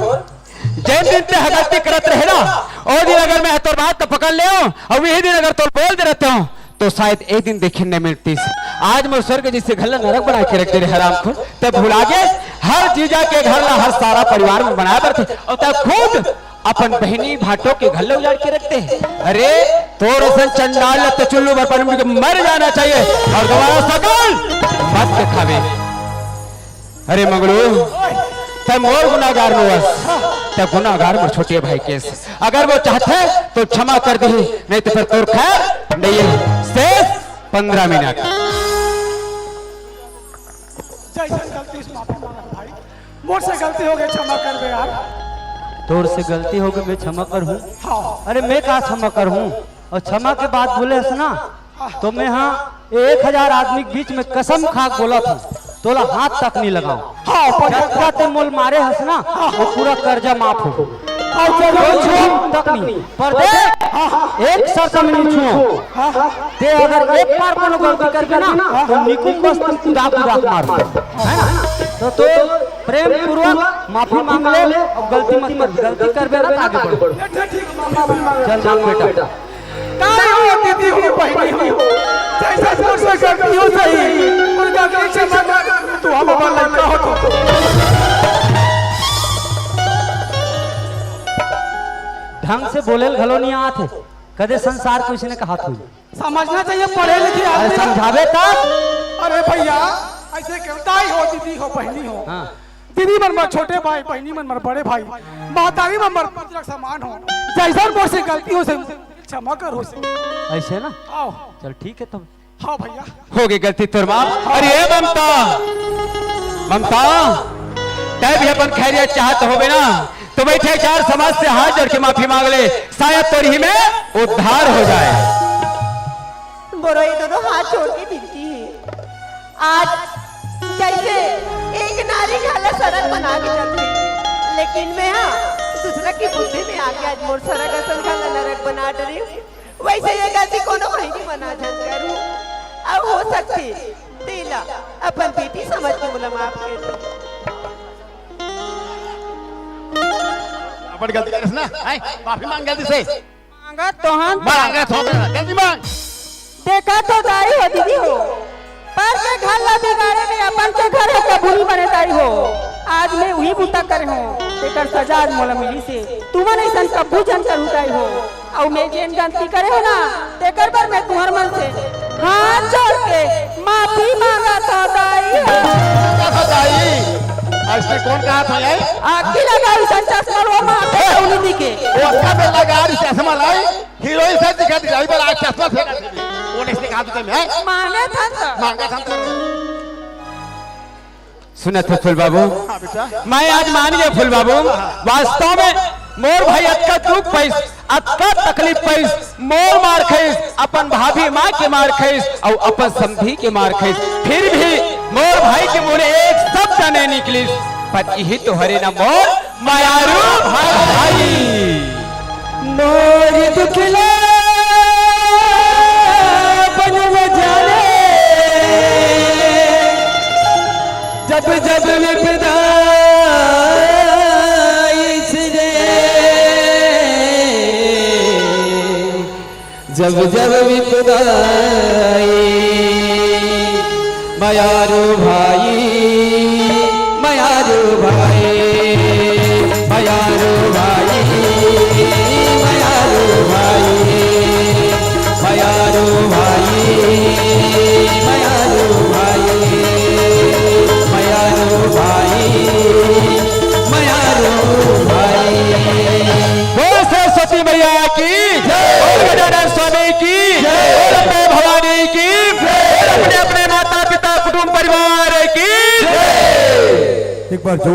जेन दिन तैं ह गलती करत रहे ना, ओ दिन अगर मैं तोर बात तो पकड़ लेहूँ, अउ वही दिन अगर तोर बोल दे रहते हो, तो शायद एक दिन देखे न मिलतीस। आज मोर स्वर्ग जइसे घर ला नरक बना के रख दे रे हरामखोर। तैं भुला गे, हर जीजा के घर ला हर सारा परिवार में बनाए बर थे, अउ तैं खुद अपन बहिनी भाटो के घर ला उजाड़ के रख दे। अरे, तोर असन चंडाल ला तो चुल्लू बर पानी में मर जाना चाहिए, अउ दोबारा सकल मत देखावे। अरे मंगलू, तैं मोर गुनागार नोहस, तैं गुनागार मोर छोटे भाई के हस। अगर वो चाहथे तो क्षमा कर दिही, नहीं तो फिर तोर खैर नहीं हे। शेष पंद्रह मिनट। जइसन गलती से माफी मांगत भाई, मोर से गलती हो गे, क्षमा कर दे यार। तोर से गलती हो गे, मैं क्षमा करहूँ? हाँ। अरे मैं का क्षमा करहूँ? अउ क्षमा के बात बोले हस ना, तो मैं हा एक हजार आदमी के बीच में कसम खा के बोलत हँव, तोला हाथ तक नइ लगावँव। हाँ, पर जतका तैं मोला मारे हस ना, वो पूरा कर्जा माफ हो। हाँ, जरूर। कोई छूम तक नइ। पर देख, एक शर्त में नइ छूम। तैं अगर एक बार कोनो गलती करबे ना, तो निकुम्बस तक कुदा कुदा के मारहूँ। है ना? तो तैं प्रेम पूर्वक माफी मांग ले अउ गलती मत कर। गलती करबे ना तो आगे बढ़। चल मांग बेटा। दाई हो, दीदी हो, बहिनी हो, जइसन मोर से गलती होइस, मोर गलती क्षमा कर, तैं हमर लइका हस तो। ढंग से बोले ल घलो नइ आत हे, कदे संसार कइसने कहत होही। समझना चाहिए पढ़े लिखे आदमी ला। समझाबे त। अरे भइया, अइसे क्यों? दाई हो, दीदी हो, बहिनी हो। हाँ। दीदी मन मोर छोटे भाई, बहिनी मन मोर बड़े भाई, महतारी मन मोर पुत्र समान हो। जइसन मोर से गलती होइस, क्षमा करहू। अइसे ना? आओ। चल ठीक हे तब। हाँ भइया। हो गे गलती तोर माफ। अरे ए ममता, ममता, तैं भी अपन खैरियत चाहत होबे ना, तो बइठे चार समाज से हाथ जोड़ के माफी मांग ले, शायद तोर इही में उद्धार हो जाए। मोरो ये दोनों हाथ जोड़ के बिनती हे, आज जइसे एक नारी घर ला सरग बना के चलथे, लेकिन मैं हा दूसरा के बुद्धि में आके आज मोर सरग असन घर ला नरक बना डरे हूँ। वइसे ये गलती कोनो बहिनी मन झन करहू। अउ हो सकथे, तेला अपन बेटी समझ के मोला माफ कर दे। अपन गलती करेस ना, हैं? माफी मांग गलती से। मांगत तो हँव। मांगत हँव, गलती मांग। देखा तो दाई हो, दीदी हो, पर के घर ला बिगाड़े में अपन के घर ह कभू नइ बने दाई हो। आज मैं उही बुता करे हँव, तेकर सजा आज मोला मिलिस हे। तुमन अइसन कभू झन करहू दाई हो। अउ मैं जेन गलती करे हो ना, तेकर बर मैं तुंहर मन से हाथ जोड़ के माफी मांगत हो दाई हो। का बताई? अइसने कोन कहत हो ये? आखिर लगा अइसन चश्मा लो माँ के कौनी दिखे। ओतका बेर लगा रही चश्मा लाई, हीरोइन से दिखा दी, अभी बार आज चश्मा फेंका थे। कोन अइसने कहत हो मैं? मांगे था तो। मांगे था तो। सुनत हो फूल बाबू? हाँ बेटा। मैं आज मान गया फूल बाबू, वास्तव में मोर भाई अतका दुख पाइस, अतका तकलीफ पाइस, मोर मार खाइस, अपन भाभी माँ के मार खाइस अउ अपन समधी के मार खाइस, फिर भी मोर भाई के मुँह ले एक शब्द नहीं निकलिस। पर इही तो हरे ना मोर मयारू भाई। मोर दुखला बनवा जाने, जब जब विपदा आइस रे, जब जब विपदा आइस, मयारू भाई, मयारू भाई, मयारू भाई, मयारू भाई, मयारू भाई, मयारू भाई, मयारू भाई, मयारू भाई। बोल सरस्वती मैया की जय। बोल गजानन स्वामी की जय। बोल अम्बे भवानी की जय। बोल अपने अपने माता पिता कुटुंब परिवार की जय। एक बार जोर